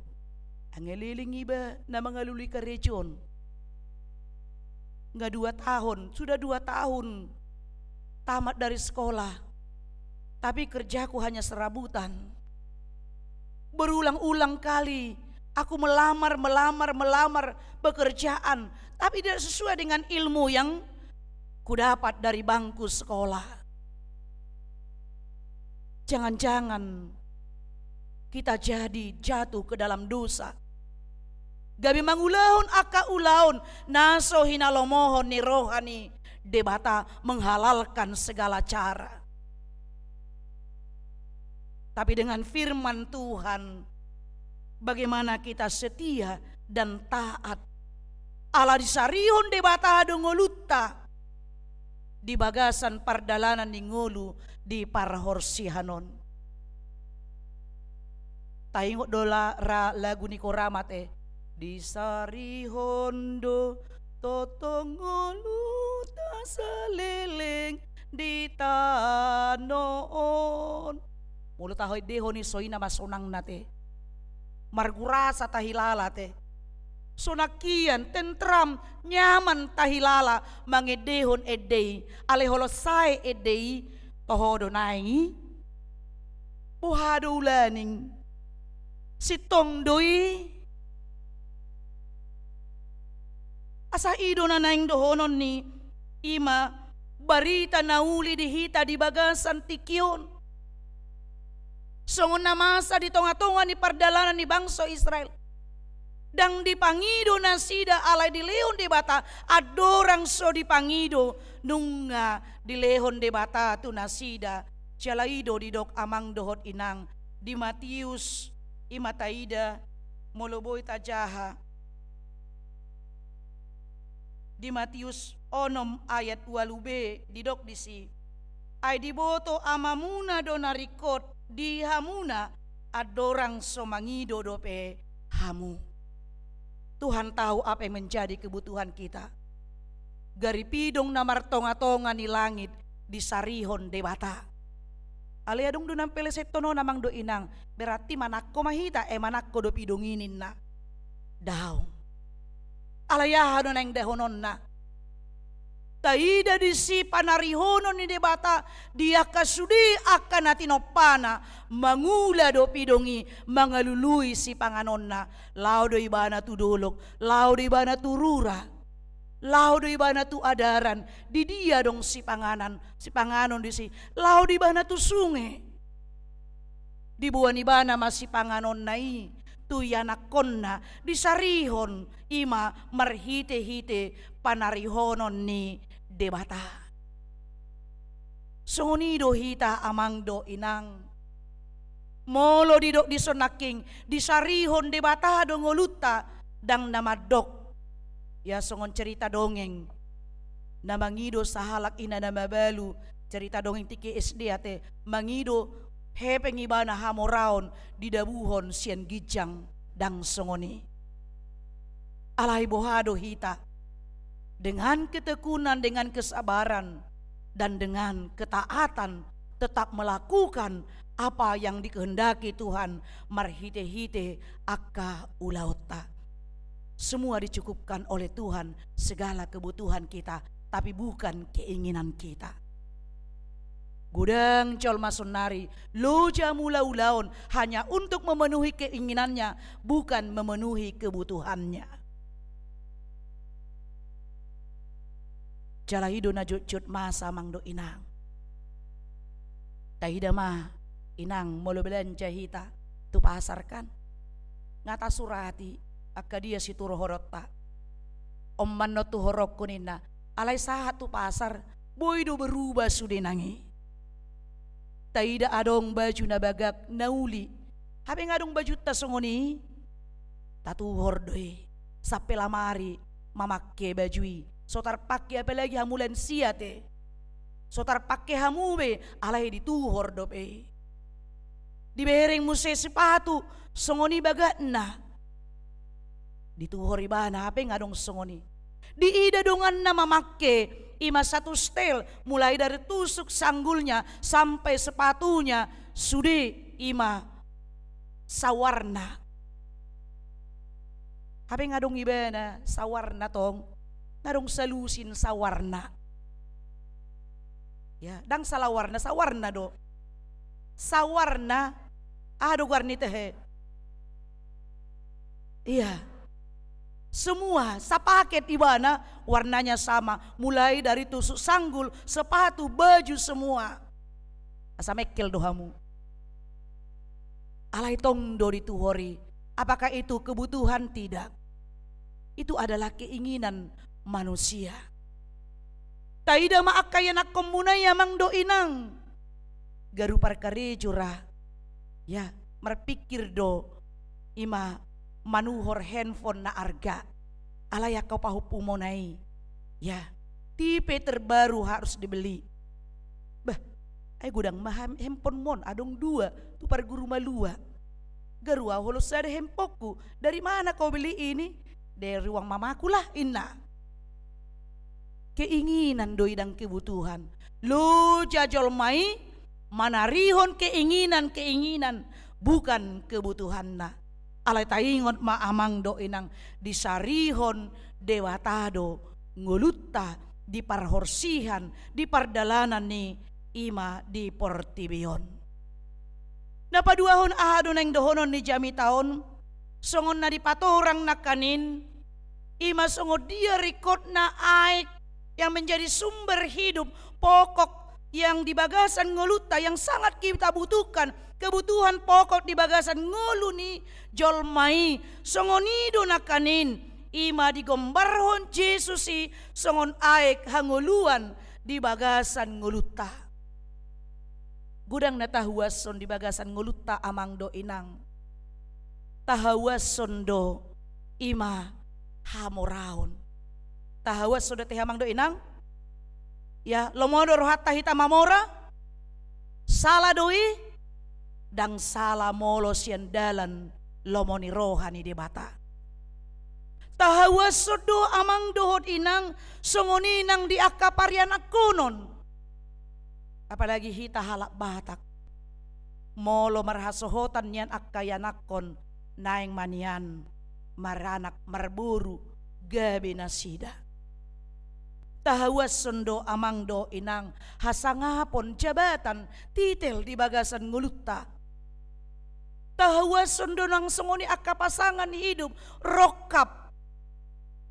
Nga leleng iba na mangalului karejo on. Nga dua tahun, sudah dua tahun tamat dari sekolah, tapi kerjaku hanya serabutan. Berulang-ulang kali aku melamar, melamar, melamar pekerjaan, tapi tidak sesuai dengan ilmu yang kudapat dari bangku sekolah. Jangan-jangan kita jadi jatuh ke dalam dosa, gabe mangulahon angka ulaon na so hinalomohon ni roha ni Debata, menghalalkan segala cara. Tapi dengan firman Tuhan, bagaimana kita setia dan taat? Ala disarihon Debata do ngolunta di bagasan pardalanan ni ngolu di parhorsihan on. Taingot do la-, ra lagu ni Korama te, disarihon do tongtong ngolunta saleleng di tano on. Molo taendehon i, songon i nama sonangna te. Margurasa tahilala te. Sonang hian, tentram, nyaman tahilala mangendehon ende i. Alai olo sae ende i, toho do naeng i? Boha do ulaning? Sintong do i? Asa i do na naeng dohonon ni, ima barita na uli di hita di bagasan tingki on. Songon na masa di tongatonga ni pardalanan ni bangso Israel. Ndang dipangido nasida, alai dilehon Debata andorang so dipangido, nunga dilehon Debata tu nasida. Jala i do didok amang dohot inang di Matius, ima taida molo boi tajaha. Di Matius onom ayat ualu be didok disi, ai diboto Amamuna do na ringkot di hamuna andorang so mangido dope hamu. Tuhan tahu apa yang menjadi kebutuhan kita. Garipidong na martongatonga ni langit disarihon Debata. Alai adong do na peleseton on, amang dohot inang, berarti manangko ma hita, e, manangko do pidong i ninna. Daong. Alai aha do naeng dohononna? Taida disi panarihonon ni Debata di angka sude angka na tinompana, mangula do pidong i, mangalului sipanganonna, laho do ibana tu dolok, laho do ibana tu rura, laho do ibana tu adaran, di dia adong sipanganan, sipanganon disi, laho do ibana tu sunge. Diboan ibana ma sipanganonna i tu ianakkonna, disarihon i ma marhitehite panarihonon ni Debata. Songon i do hita amang dohot inang. Molo didok dison nangkin, disarihon Debata do ngolunta, ndang na mandok. Ia songon cerita dongeng na mangido sahalak ina na mabalu, cerita dongeng tingki S D ate, mangido hepeng ibana hamoraon didabuhon sian ginjang, ndang songon i. Alai boha do hita? Dengan ketekunan, dengan kesabaran, dan dengan ketaatan tetap melakukan apa yang dikehendaki Tuhan marhitehite angka ulaonta. Semua dicukupkan oleh Tuhan, segala kebutuhan kita, tapi bukan keinginan kita. Godang jolma saonari loja mangula ulaon hanya untuk memenuhi keinginannya, bukan memenuhi kebutuhannya. Jala i do na jotjot masa, amang dohot inang. Taida ma, inang, molo belanja hita tu pasar kan, nga tasurati angka dia situhorhononta. On ma annon tuhorongku ninna, alai sahat tu pasar, boi do berubah sude nang i. Taida adong baju na bagak, na uli, hape nga adong bajunta songon i. Tatuhor do i, sampe lamari mamangke baju i. So tarpangke apalagi hamu lansia ate. So tarpangke hamu be, alai dituhor dope i. Dibereng muse sipatu, songon i bagakna. Dituhor ibana, hape nga adong songon i. Diida donganna mamangke, i ma satu stel, mulai dari tusuk sanggulnya sampai sepatunya, sude i ma sawarna. Hape nga adong ibana sawarna tong, nga adong salusin sawarna. Ya, ndang salawarna, sawarna do. Sawarna, aha do goar ni tehe? Iya. Semua, sapaket ibana, warnanya sama. Mulai dari tusuk sanggul, sepatu, baju, semua. Asa mengkel do hamu. Alai tong do dituhor i. Apakah itu kebutuhan? Tidak. Itu adalah keinginan manusia. Taida ma angka ianakkonmuna i, amang dohot inang. Garu parkarejo ra. Ya, marpingkir do i ma manuhor handphone na arga. Alai angka pahompumuna i, ya, tipe terbaru harus dibeli. Bah, ai godang ma ham-, handphone mon, adong dua, tu parguru malua. Garu au holan sada handphonengku. Dari mana kau beli ini? Dari uang mamaku lah, inna. Keinginan do i, ndang kebutuhan. Loja jolma i manarihon keinginan-keinginan, bukan kebutuhanna. Alai taingot ma, amang dohot inang, disarihon Debata do ngolunta di parhorsihan, di pardalanan ni i ma di portibi on. Na paduahon, aha do naeng dohonon ni jamita on? Songon na dipatorang nangkaning, i ma songon dia ringkotna aek yang menjadi sumber hidup pokok yang di bagasan ngolunta, yang sangat kita butuhkan, kebutuhan pokok di bagasan ngolu ni jolma i. Songon i do nangkaning, i ma digombarhon Jesus i songon aek hangoluan di bagasan ngolunta. Godang na tahauashon di bagasan ngolunta, amang dohot inang. Tahauashon do i ma hamoraon. Tahauashon do ate, amang dohot inang? Ya, lomo do rohanta hita mamora? Sala do i? Ndang sala molo sian dalan lomo ni roha ni Debata. Tahauashon do, amang dohot inang, songon i nang di angka parianakkonon. Apalagi hita halak Batak. Molo marhasohotan nian angka ianakkon, naeng ma nian maranak marboru gabe nasida. Tahauashon do amang dohot inang hasangapon jabatan, titel di bagasan ngolunta. Tahauashon do nang songon i angka pasangan hidup rongkap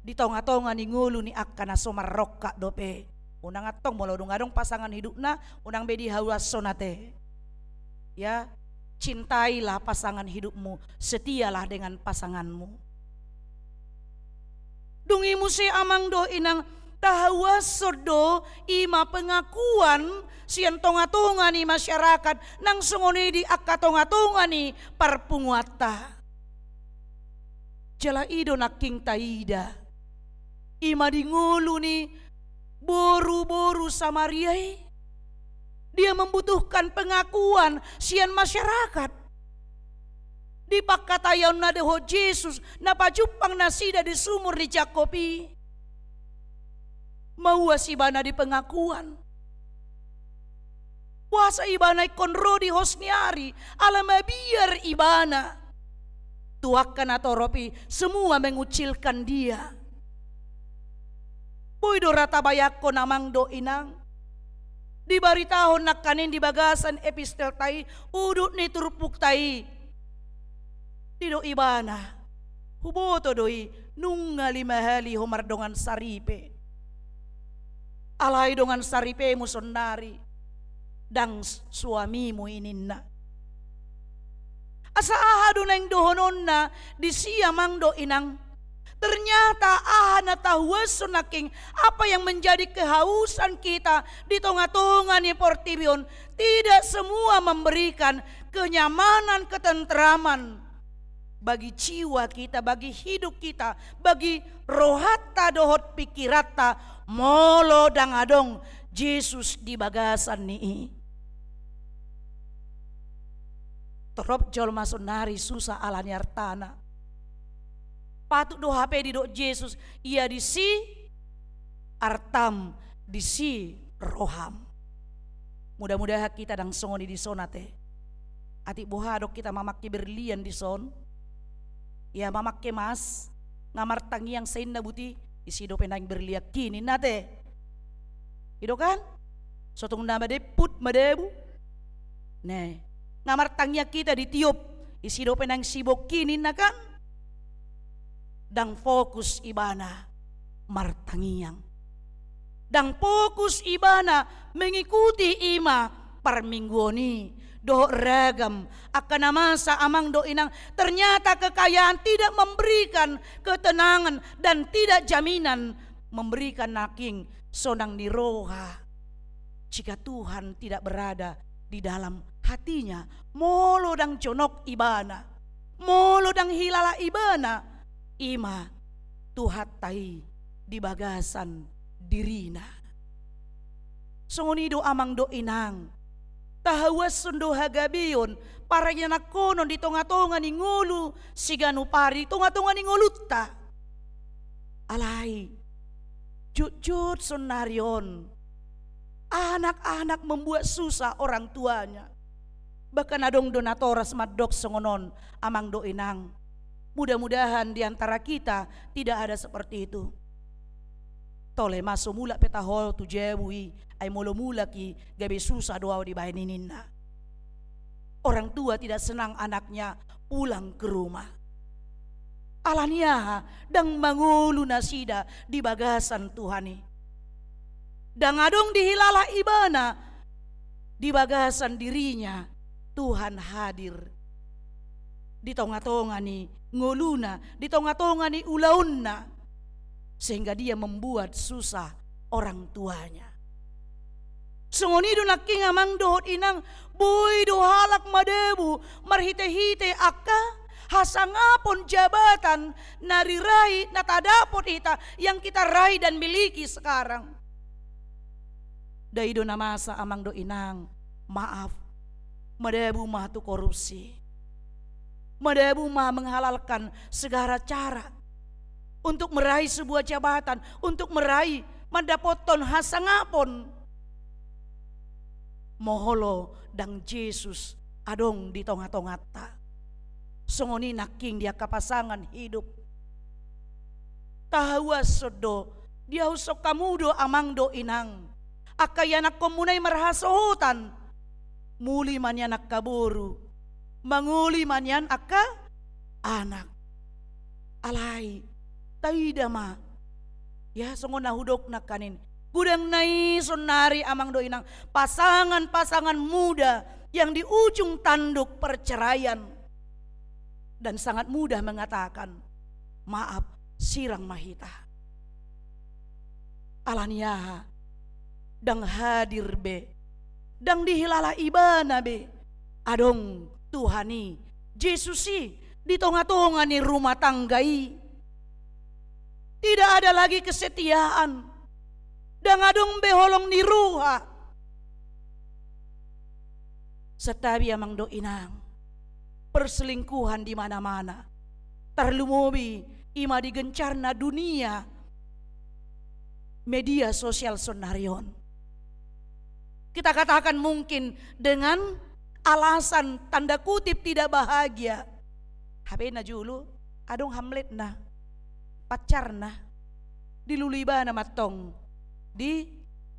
di tonga-tonga ni ngolu ni angka na so marrongkap dope. Unang antong molo dung adong pasangan hidupna, unang be dihauashon ate. Ya, cintailah pasangan hidupmu, setialah dengan pasanganmu. Dung i muse amang dohot inang, tahauashon do i ma pengakuan sian tonga-tonga ni masyarakat, nang songon i di angka tonga-tonga ni parpunguanta. Jala i do nangkin taida, i ma di ngolu ni boru-boru Samaria i. Dia membutuhkan pengakuan sian masyarakat. Di pangkataionna dohot Jesus na pajumpang nasida di sumur ni Jakkob i, mauas ibana di pengakuan. Puasa ibana ingkon ro di hos ni ari, ala mabiar ibana tu angka na torop i, semua mengucilkan dia. Boi do ra tabayangkon amang dohot inang, dibaritahon nangkaning di bagasan epistelta i, udut ni turpukta i. Didok ibana, huboto do i, nunga lima hali ho mardongan saripe. Alai dongan saripemu saonari ndang s-, suamimu i ninna. Asa aha do naeng dohononna disi amang dohot inang? Ternyata aha na tahauashon nangkin, apa yang menjadi kehausan kita di tonga-tonga ni portibi on, tidak semua memberikan kenyamanan, ketentraman bagi jiwa kita, bagi hidup kita, bagi rohanta dohot pikiranta, molo ndang adong Jesus di bagasan ni i. Torop jolma saonari susah ala ni artana. Patut do hape didok Jesus, ia disi artam, disi roham. Mudah-mudahan kita ndang songon i dison ate. Atik boha adong hita mamangke berlian dison. Ia mamangke mas, nga martangiang sai ninna buti, ise dope naeng berlianki ninna ate. I do kan? Sotung na madeput madabu. Ne. Nga martangiang hita ditiop, ise dope naeng sibongki ninna kan? Ndang fokus ibana martangiang. Ndang fokus ibana mengikuti i ma parmingguon i. Dohot ragam angka na masa amang dohot inang, ternyata kekayaan tidak memberikan ketenangan dan tidak jaminan memberikan nangkin sonang ni roha. Jika Tuhan tidak berada di dalam hatinya, molo ndang jonok ibana, molo ndang hilala ibana, i ma Tuhanta i di bagasan dirina. Songon i do amang dohot inang, tahauashon do hagabeon, parianakhonon di tonga-tonga ni ngolu siganup ari, tonga-tonga ni ngolunta. Alai jotjot saonari on, anak-anak membuat susah orang tuanya. Bahkan adong do natoras mandok songon on, amang dohot inang. Mudah-mudahan di antara kita tidak ada seperti itu. Tole ma so mulak pe taho tu jabu i, ai molo mulak i gabe susah do au dibaen i ninna. Orang tua tidak senang anaknya pulang ke rumah. Ala ni aha? Ndang mangolu nasida di bagasan Tuhan i. Ndang adong dihilala ibana di bagasan dirinya Tuhan hadir di tonga-tonga ni ngoluna, di tonga-tonga ni ulaonna, sehingga dia membuat susah orang tuanya. Songon i do nangkin amang dohot inang, boi do halak madabu marhite-hite angka hasangapon jabatan na rirai na tadapot hita, yang kita raih dan miliki sekarang. Ndai do na masa amang dohot inang, maaf, madabu ma tu korupsi. Madabu ma menghalalkan segala cara untuk meraih sebuah jabatan, untuk meraih mandapothon hasangapon. Molo ndang Jesus adong di tonga-tonganta. Songon i nangkin di angka pasangan hidup. Tahauashon do Diahushon hamu do amang dohot inang, angka ianakkonmuna i marhasohotan, muli ma nian angka boru, mangoli ma nian angka anak. Alai taida ma, ya, songon na hudok nangkaning, godang na i saonnari amang dohot inang, pasangan-pasangan muda yang di ujung tanduk perceraian dan sangat mudah mengatakan, "Maaf, sirang ma hita." Ala ni aha? Ndang hadir be, ndang dihilala ibana be, adong Tuhan i, Jesus i, di tonga-tonga ni rumah tangga i. Tidak ada lagi kesetiaan. Ndang adong be holong ni roha. Santabi amang dohot inang, perselingkuhan di mana-mana. Tarlumobi i ma di gencarna dunia media sosial saonnari on. Kita katakan mungkin dengan alasan tanda kutip tidak bahagia. Hape na jolo adong hamletna, pacarna, dilului ibana ma antong di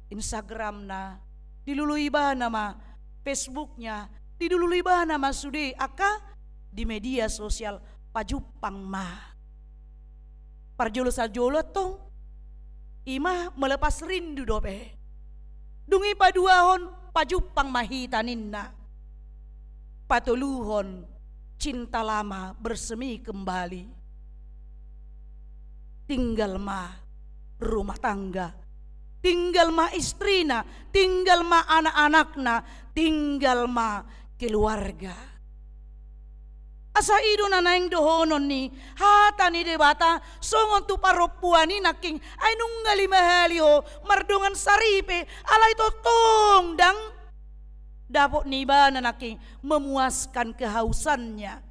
Instagramna, dilului ibana ma Facebooknya, dilului ibana ma sude angka di media sosial, pajumpang ma. Parjolo-sajolo antong i ma melepas rindu dope. Dung i paduahon, pajumpang ma hita ninna. Patoluhon, cinta lama bersemi kembali. Tinggal ma rumah tangga, tinggal ma istrina, tinggal ma anak-anakna, tinggal ma keluarga. Asa i do na naeng dohonon ni hata ni Debata songon tu parompuan i nangkin, ai nunga lima hali ho mardongan saripe, alai tongtong ndang dapot ni ibana nangkin memuaskan kehausannya.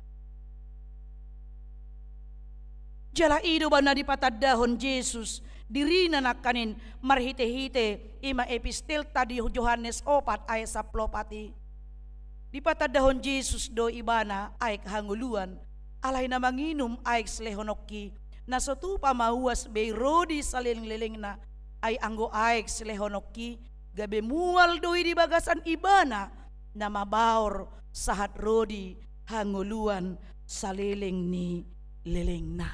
Jala i do umbahen na dipatandahon Jesus dirina nangkaning marhite-hite i ma epistelta di Johannes opat ayat sampulu opat i. Dipatandahon Jesus do ibana aek hangoluan, alai na manginum aek silehononki, na so tupa mauas be i ro di saleleng-lelengna, ai anggo aek silehononki gabe mual do i di bagasan ibana, na mabaor sahat ro di hangoluan saleleng ni lelengna.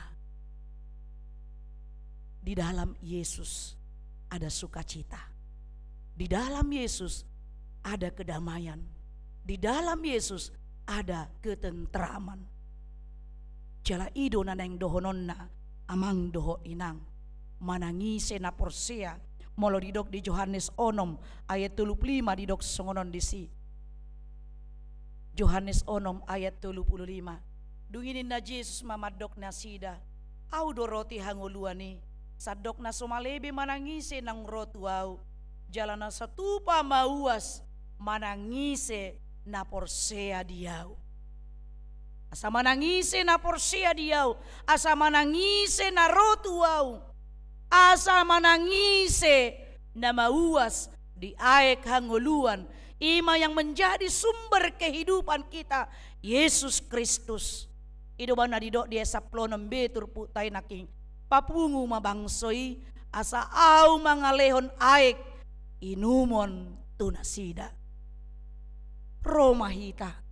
Di dalam Yesus ada sukacita. Di dalam Yesus ada kedamaian. Di dalam Yesus ada ketentraman. Jala i do na naeng dohononna, amang dohot inang, manang ise na porsea, molo didok di Johannes onom ayat tolu pulu lima didok songon on disi. Johannes onom ayat tolu pulu lima. Dung i ninna Jesus ma mandok nasida, Au do roti hangoluan i, sandok na so male be manang ise naung ro tu Au, jala na so tupa mauas manang ise na porsea di Au. Asa manang ise na porsea di Au, asa manang ise na ro tu Au, asa manang ise na mauas di aek hangoluan, i ma yang menjadi sumber kehidupan kita, Yesus Kristus. I do umbahen na didok di ayat sampulu onom be turpukta i nangkin, papungu ma bangso i, asa Au mangalehon aek inumon tu nasida. Ro ma hita,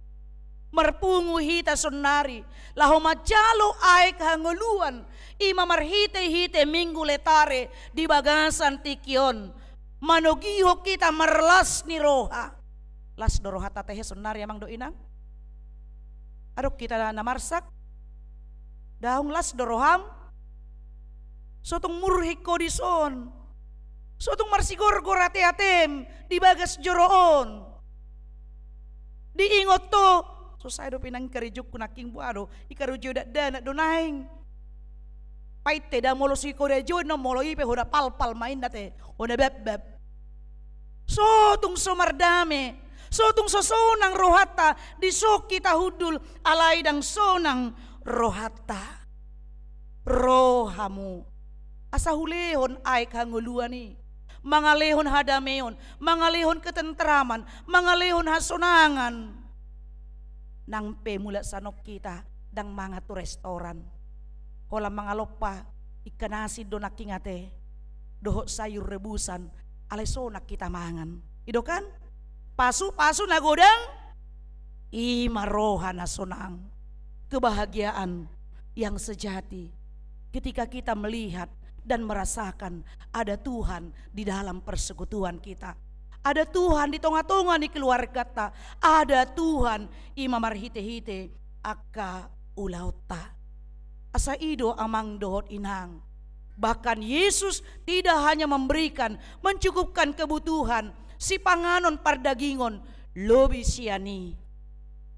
marpungu hita saonnari, laho manjalo aek hangoluan, i ma marhite-hite Minggu Letare di bagasan tingki on, manogihon hita marlas ni roha. Las do rohanta tehe saonnari, amang dohot inang? Adong hita na marsak? Daong, las do roham? So tung murhik ho dison. So tung marsigorgor ate-atem di bagas joro on. Diingot ho, so sae dope nangkin karejongku nangkin, boha do i, karejoi dakdanak do naeng. Pait heda molo so i ho da joi, na molo i pe ho da palpal ma inna te, ho da babbab. So tung so mardame, so tung so sonang rohanta, dison hita hundul, alai ndang sonang rohanta. Ro hamu, asa hulehon aek hangoluan i, mangalehon hadameon, mangalehon ketentraman, mangalehon hasonangan. Nang pe mulak sian on hita, ndang mangan tu restoran. Holan mangalompa ingkon asin do nangkin ate. dohot sayur rebusan, alai sonang hita mangan. I do kan? Pasu-pasu na godang, i ma roha na sonang. Kebahagiaan yang sejati ketika kita melihat dan merasakan ada Tuhan di dalam persekutuan kita. Ada Tuhan di tonga-tonga ni keluargata. Ada Tuhan i ma marhite-hite angka ulaonta. Asa i do amang dohot inang. Bahkan Yesus tidak hanya memberikan, mencukupkan kebutuhan sipanganon pardagingon, lobi sian i.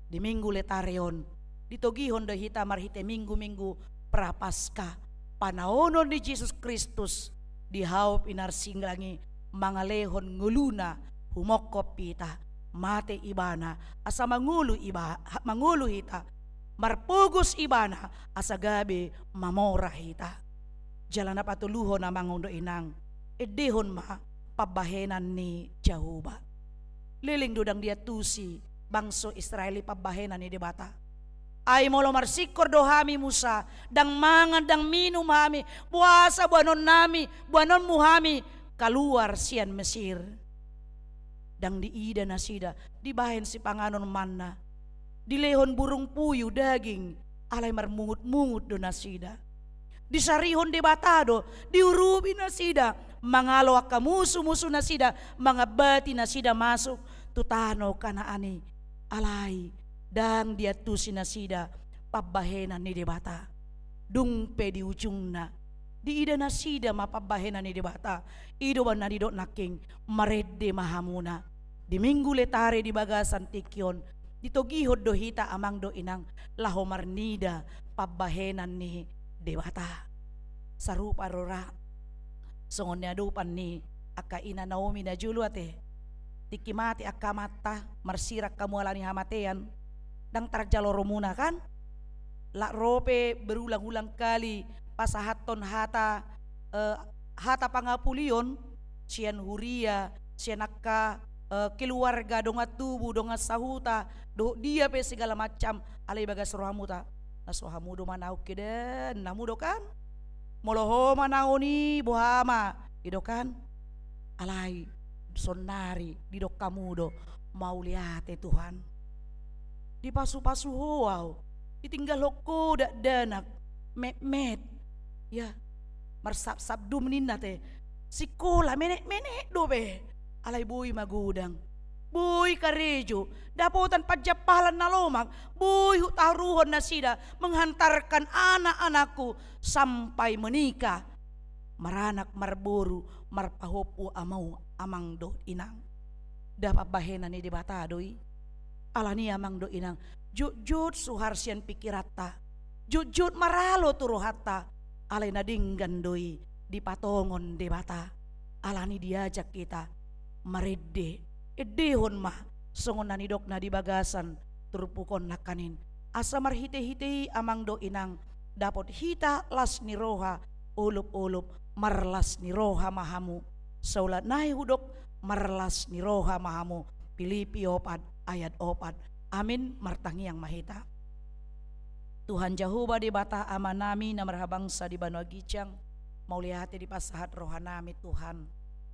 Di Minggu Letare on, ditogihon do hita marhite minggu-minggu Prapaskah, panaonon ni Jesus Kristus di hau pinarsilang i, mangalehon ngoluna humongkop hita, mate ibana asa mangolu iba-, mangolu hita, marpogos ibana asa gabe mamora hita. Jala na patoluhon amang dohot inang, endehon ma pambahenan ni Jahowa. Leleng do ndang diantusi bangso Israel i pambahenan ni Debata. Ai molo marsingkor do hami Musa, ndang mangan ndang minum hami, boasa boanonnami, boanonmu hami kaluar sian Mesir. Ndang diida nasida, dibahen sipanganon manna. Dilehon burung puyuh daging, alai marmungut-mungut do nasida. Disarihon Debata do, diurupi nasida, mangalo angka musu-musu nasida, mangambati nasida masuk tu tano Kanaan i. Alai, ndang diantusi nasida pambahenan ni Debata. Dung pe di ujungna, diida nasida ma pambahenan ni Debata. I do umbahen na nidok nangkin, marende ma hamuna. Di Minggu Letare di bagasan tingki on, ditogihon do hita amang dohot inang, laho marnida pambahenan ni Debata. Sarupa do ra songon niadopan ni angka ina Naomi na jolo ate. Tingki mate angka amanta, marsirang hamu ala ni hamatean, ndang tarjalo romuna kan? Lak ro pe berulang-ulang kali pasahathon hata, eh, hata pangapulion sian huria, sian angka, eh, keluarga, dongan tubu, dongan sahuta, dohot dia pe segala macam, alai bagas rohamuta, na so hamu do manaon kedan, namu do kan? Molo ho manaon i, boha ma, i do kan? Alai, saonnari, didok hamu do, mauliate Tuhan. Dipasu-pasu ho au, ditinggalhon ho dakdanak, metmet. Ya, marsapsap dum ninna te. Sikola, menek-menek dope. Alai boi magodang. Boi karejo, dapotan panjampalan na lomak, boi hutaruhon nasida menghantarkan anak-anakku sampai menikah, maranak marboru, marpahompu hamu amang dohot inang. Dapot bahenan ni Debata do i. Alani amang dohot inang, jotjot suhar sian pikiranta, jotjot maralo tu rohanta, alai na denggan do i dipatongon Debata. Alani diajak hita marende, endehon ma songon na nidokna di bagasan turpuk on nangkaning. Asa marhite-hite i amang dohot inang, dapot hita las ni roha, olop-olop marlas ni roha ma hamu. Saulak nai hudok, marlas ni roha ma hamu. Pilipi opat ayat opat. Amin. Martangiang ma hita. Tuhan Jahowa Debata Amanami na marhabangsa di banua ginjang, mauliate dipasahat rohanami Tuhan,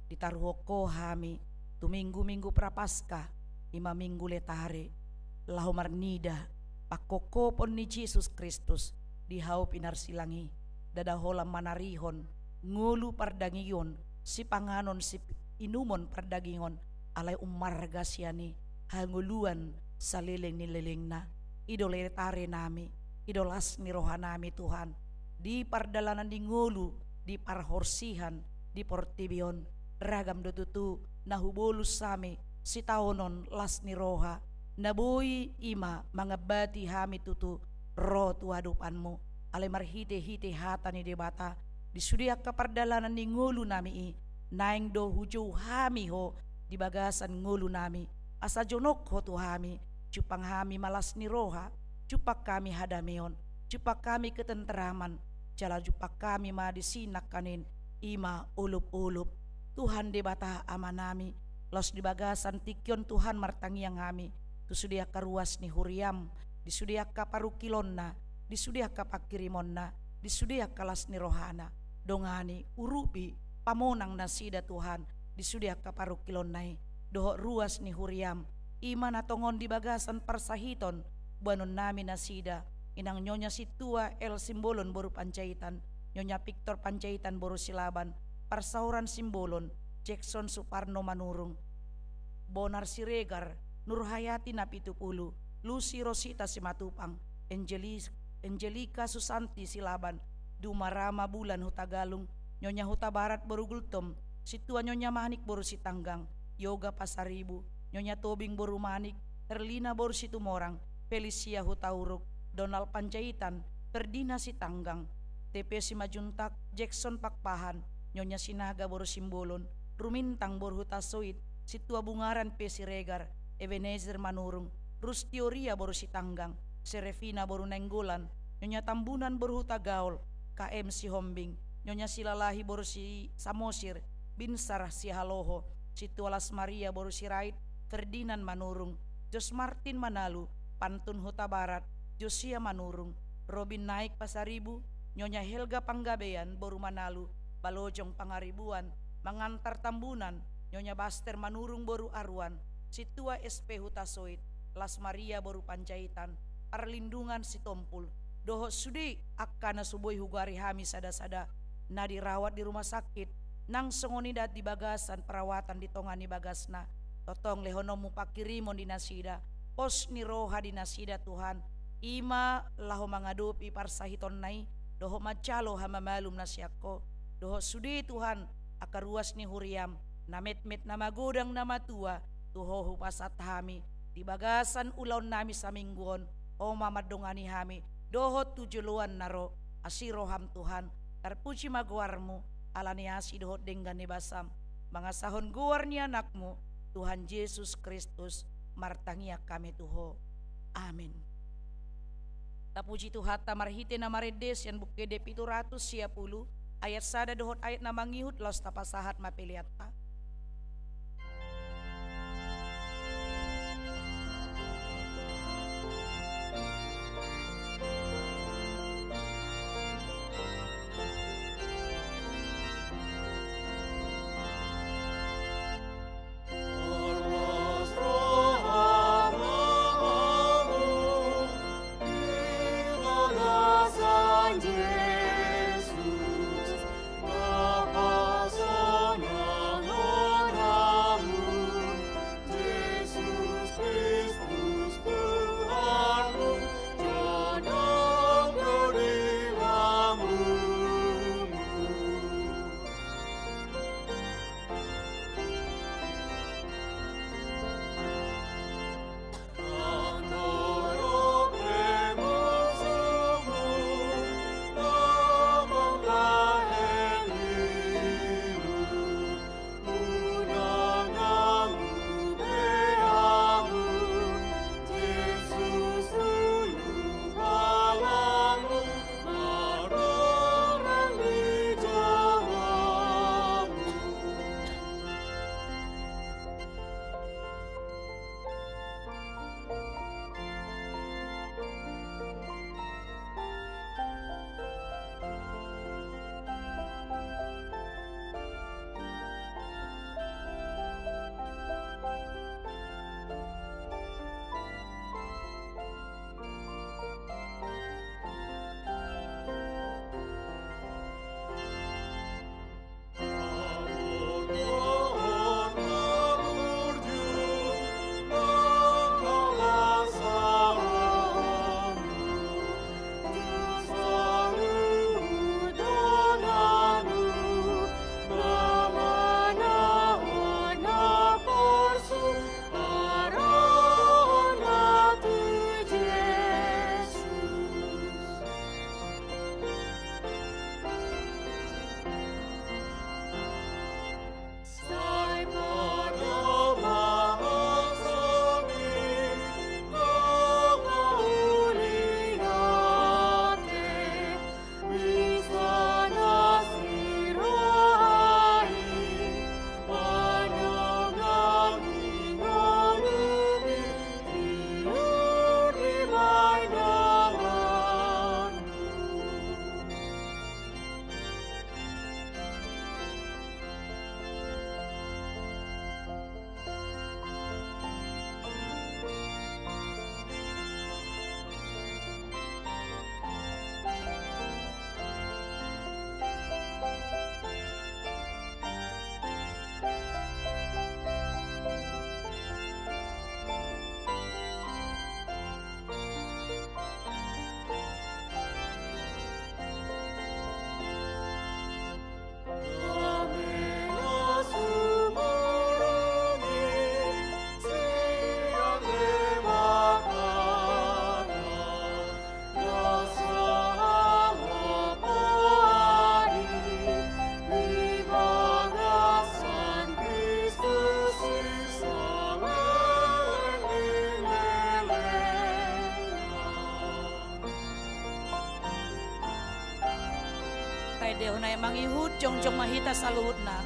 ditaruhon Ho hami tu minggu-minggu Prapaskah, i ma Minggu Letare, laho marnida pangkophopon ni Jesus Kristus di hau pinarsilang i, ndada holan manarihon ngolu pardagingon, sipanganon siinumon pardagingon, alai ummarga sian i hangoluan saleleng ni lelengna. I do Letare nami, i do las ni rohanami Tuhan. Di pardalanan ni ngolu, di parhorsihan, di portibi on, ragam do tutu na hubolus hami sitaonon las ni roha, na boi i ma mangambati hami tutu ro tu adopanmu. Alai marhite-hite hata ni Debata, di sude angka pardalanan ni ngolunami i, naeng do hujou hami Ho di bagasan ngolunami, asa jonok Ho tu hami, jumpang hami ma las ni roha, jumpang hami hadameon, jumpang hami ketentraman, jala jumpang hami ma disi nangkaning, i ma olop-olop. Tuhan Debata Amanami, laos di bagasan tingki on Tuhan martangiang hami tu sude angka ruas ni huriam, di sude angka parungkilonna, di sude angka pangkirimonna, di sude angka las ni rohana. Dongani, urupi, pamonang nasida Tuhan, di sude angka parungkilonna i, dohot ruas ni huriaM, i ma na tongon di bagasan parsahiton, boanonnami nasida, inang Nyonya Sintua L Simbolon boru Panjaitan, Nyonya Victor Panjaitan boru Silaban, parsaoran Simbolon, Jackson Suparno Manurung, Bonar Siregar, Nurhayati Napitupulu, Lucy Rosita Simatupang, Angelis-, Angelika Susanti Silaban, Duma Rama Bulan Hutagalung, Nyonya Hutabarat boru Gultom, Sintua Nyonya Manik boru Sitanggang, Yoga Pasaribu, Nyonya Tobing boru Manik, Herlina boru Situmorang, Felicia Hutauruk, Donald Panjaitan, Ferdina Sitanggang, T P Simanjuntak, Jackson Pakpahan, Nyonya Sinaga boru Simbolon, Rumintang boru Hutasoit, Sintua Bungaran P Siregar, Ebenezer Manurung, Rustioria boru Sitanggang, Serefina boru Nainggolan, Nyonya Tambunan boru Hutagaol, K M Sihombing, Nyonya Silalahi boru Si-, Samosir, Binsar Sihaloho, Sintua Las Maria boru Sirait, Ferdinand Manurung, Jos Martin Manalu, Pantun Hutabarat, Josia Manurung, Robin Naik Pasaribu, Nyonya Helga Panggabean boru Manalu, Balojong Pangaribuan, Mangantar Tambunan, Nyonya Baster Manurung boru Aruan, Sintua S P Hutasoit, Las Maria boru Panjaitan, Parlindungan Sitompul, dohot sude angka na so boi hugoari hami sada-sada, na dirawat di rumah sakit, nang songon i ndang di bagasan perawatan di tonga ni bagasna, tongtong lehononmu panghirimon di nasida, pos ni roha di nasida Tuhan, i ma laho mangadopi parsahitonna i, dohot manjalo hamamalum na sian Ho, dohot sude Tuhan, angka ruas ni huriaM, na metmet na magodang na matua, tu Ho hupasahat hami, di bagasan ulaonnami saminggu on, Ho ma mandongani hami, dohot tu joloan na ro, asi rohaM Tuhan, tarpuji ma goarMu, ala ni asi dohot denggan ni basaM, mangasahon goar ni AnakMu, Tuhan Jesus Kristus, martangiang hami tu Ho. Amin. Tapuji Tuhanta marhite na marende sian Buku Ende pitu ratus sia pulu, ayat sada dohot ayat na mangihut, laos tapasahat ma peleanta. Endehon na i mangihut, jongjong ma hita saluhutna.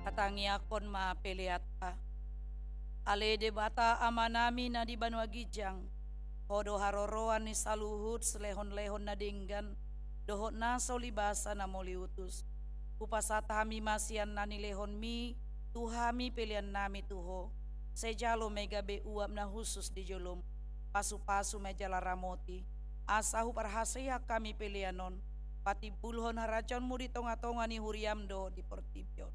Tatangiangkon ma peleanta. Ale Debata Amanami na di banua ginjang, Ho do haroroan ni saluhut silehonlehon na denggan dohot na so libasa na mauliutus. Hupasahat hami ma sian na nilehonmi tu hami peleannami tu Ho. Sai jalo ma i gabe uap na hushus di jolom. Pasupasu ma i jala ramoti, asa huparhaseang hami pelean on patimbulhon harajaonmu di tongatonga ni huriam dohot di portibi on.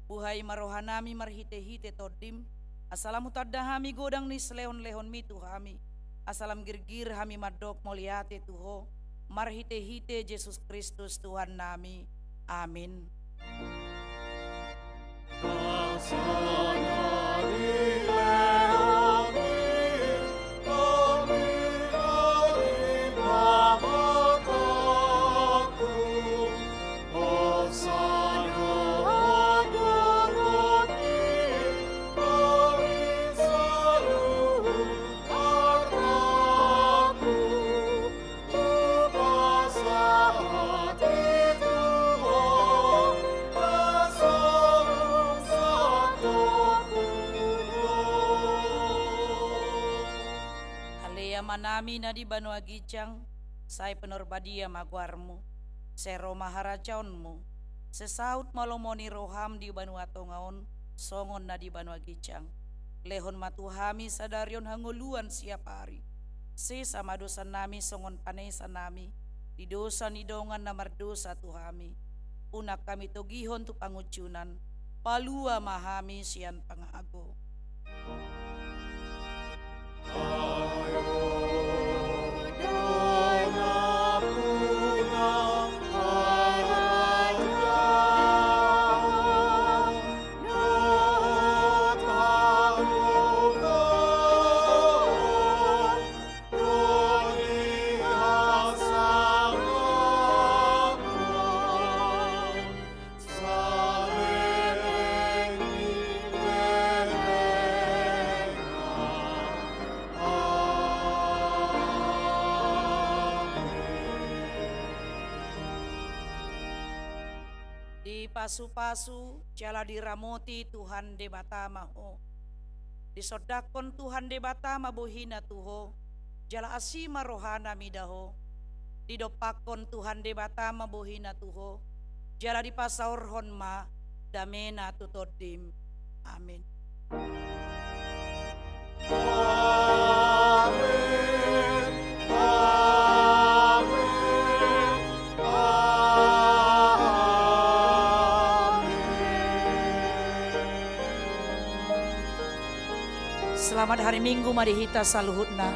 Buhai ma rohanami marhitehite Tondim, asa lam hutanda hami godang ni silehonlehonmi tu hami, asa lam girgir hami mandok mauliate tu Ho, marhitehite Jesus Kristus Tuhannami. Amin. Ale Amanami na di banua ginjang, sai pinarbadia ma goarmu. Sai ro ma harajaonmu. Sai saut ma lomo ni roham di banua tonga on, songon na di banua ginjang. Lehon ma tu hami sadari on hangoluan siapari. Sesa ma dosanami songon panesanami di dosa ni dongan na mardosa tu hami. Unang hami togihon tu pangunjunan, palua ma hami sian pangago. Dipasupasu jala diramoti Tuhan Debata ma ho. Disondangkon Tuhan Debata ma bohina tu ho, jala asi ma rohana mida ho. Didompakkon Tuhan Debata ma bohina tu ho, jala dipasaorhon ma damena tu tondim. Amin. Amin. Amin. Amin. Selamat hari Minggu ma di hita saluhutna.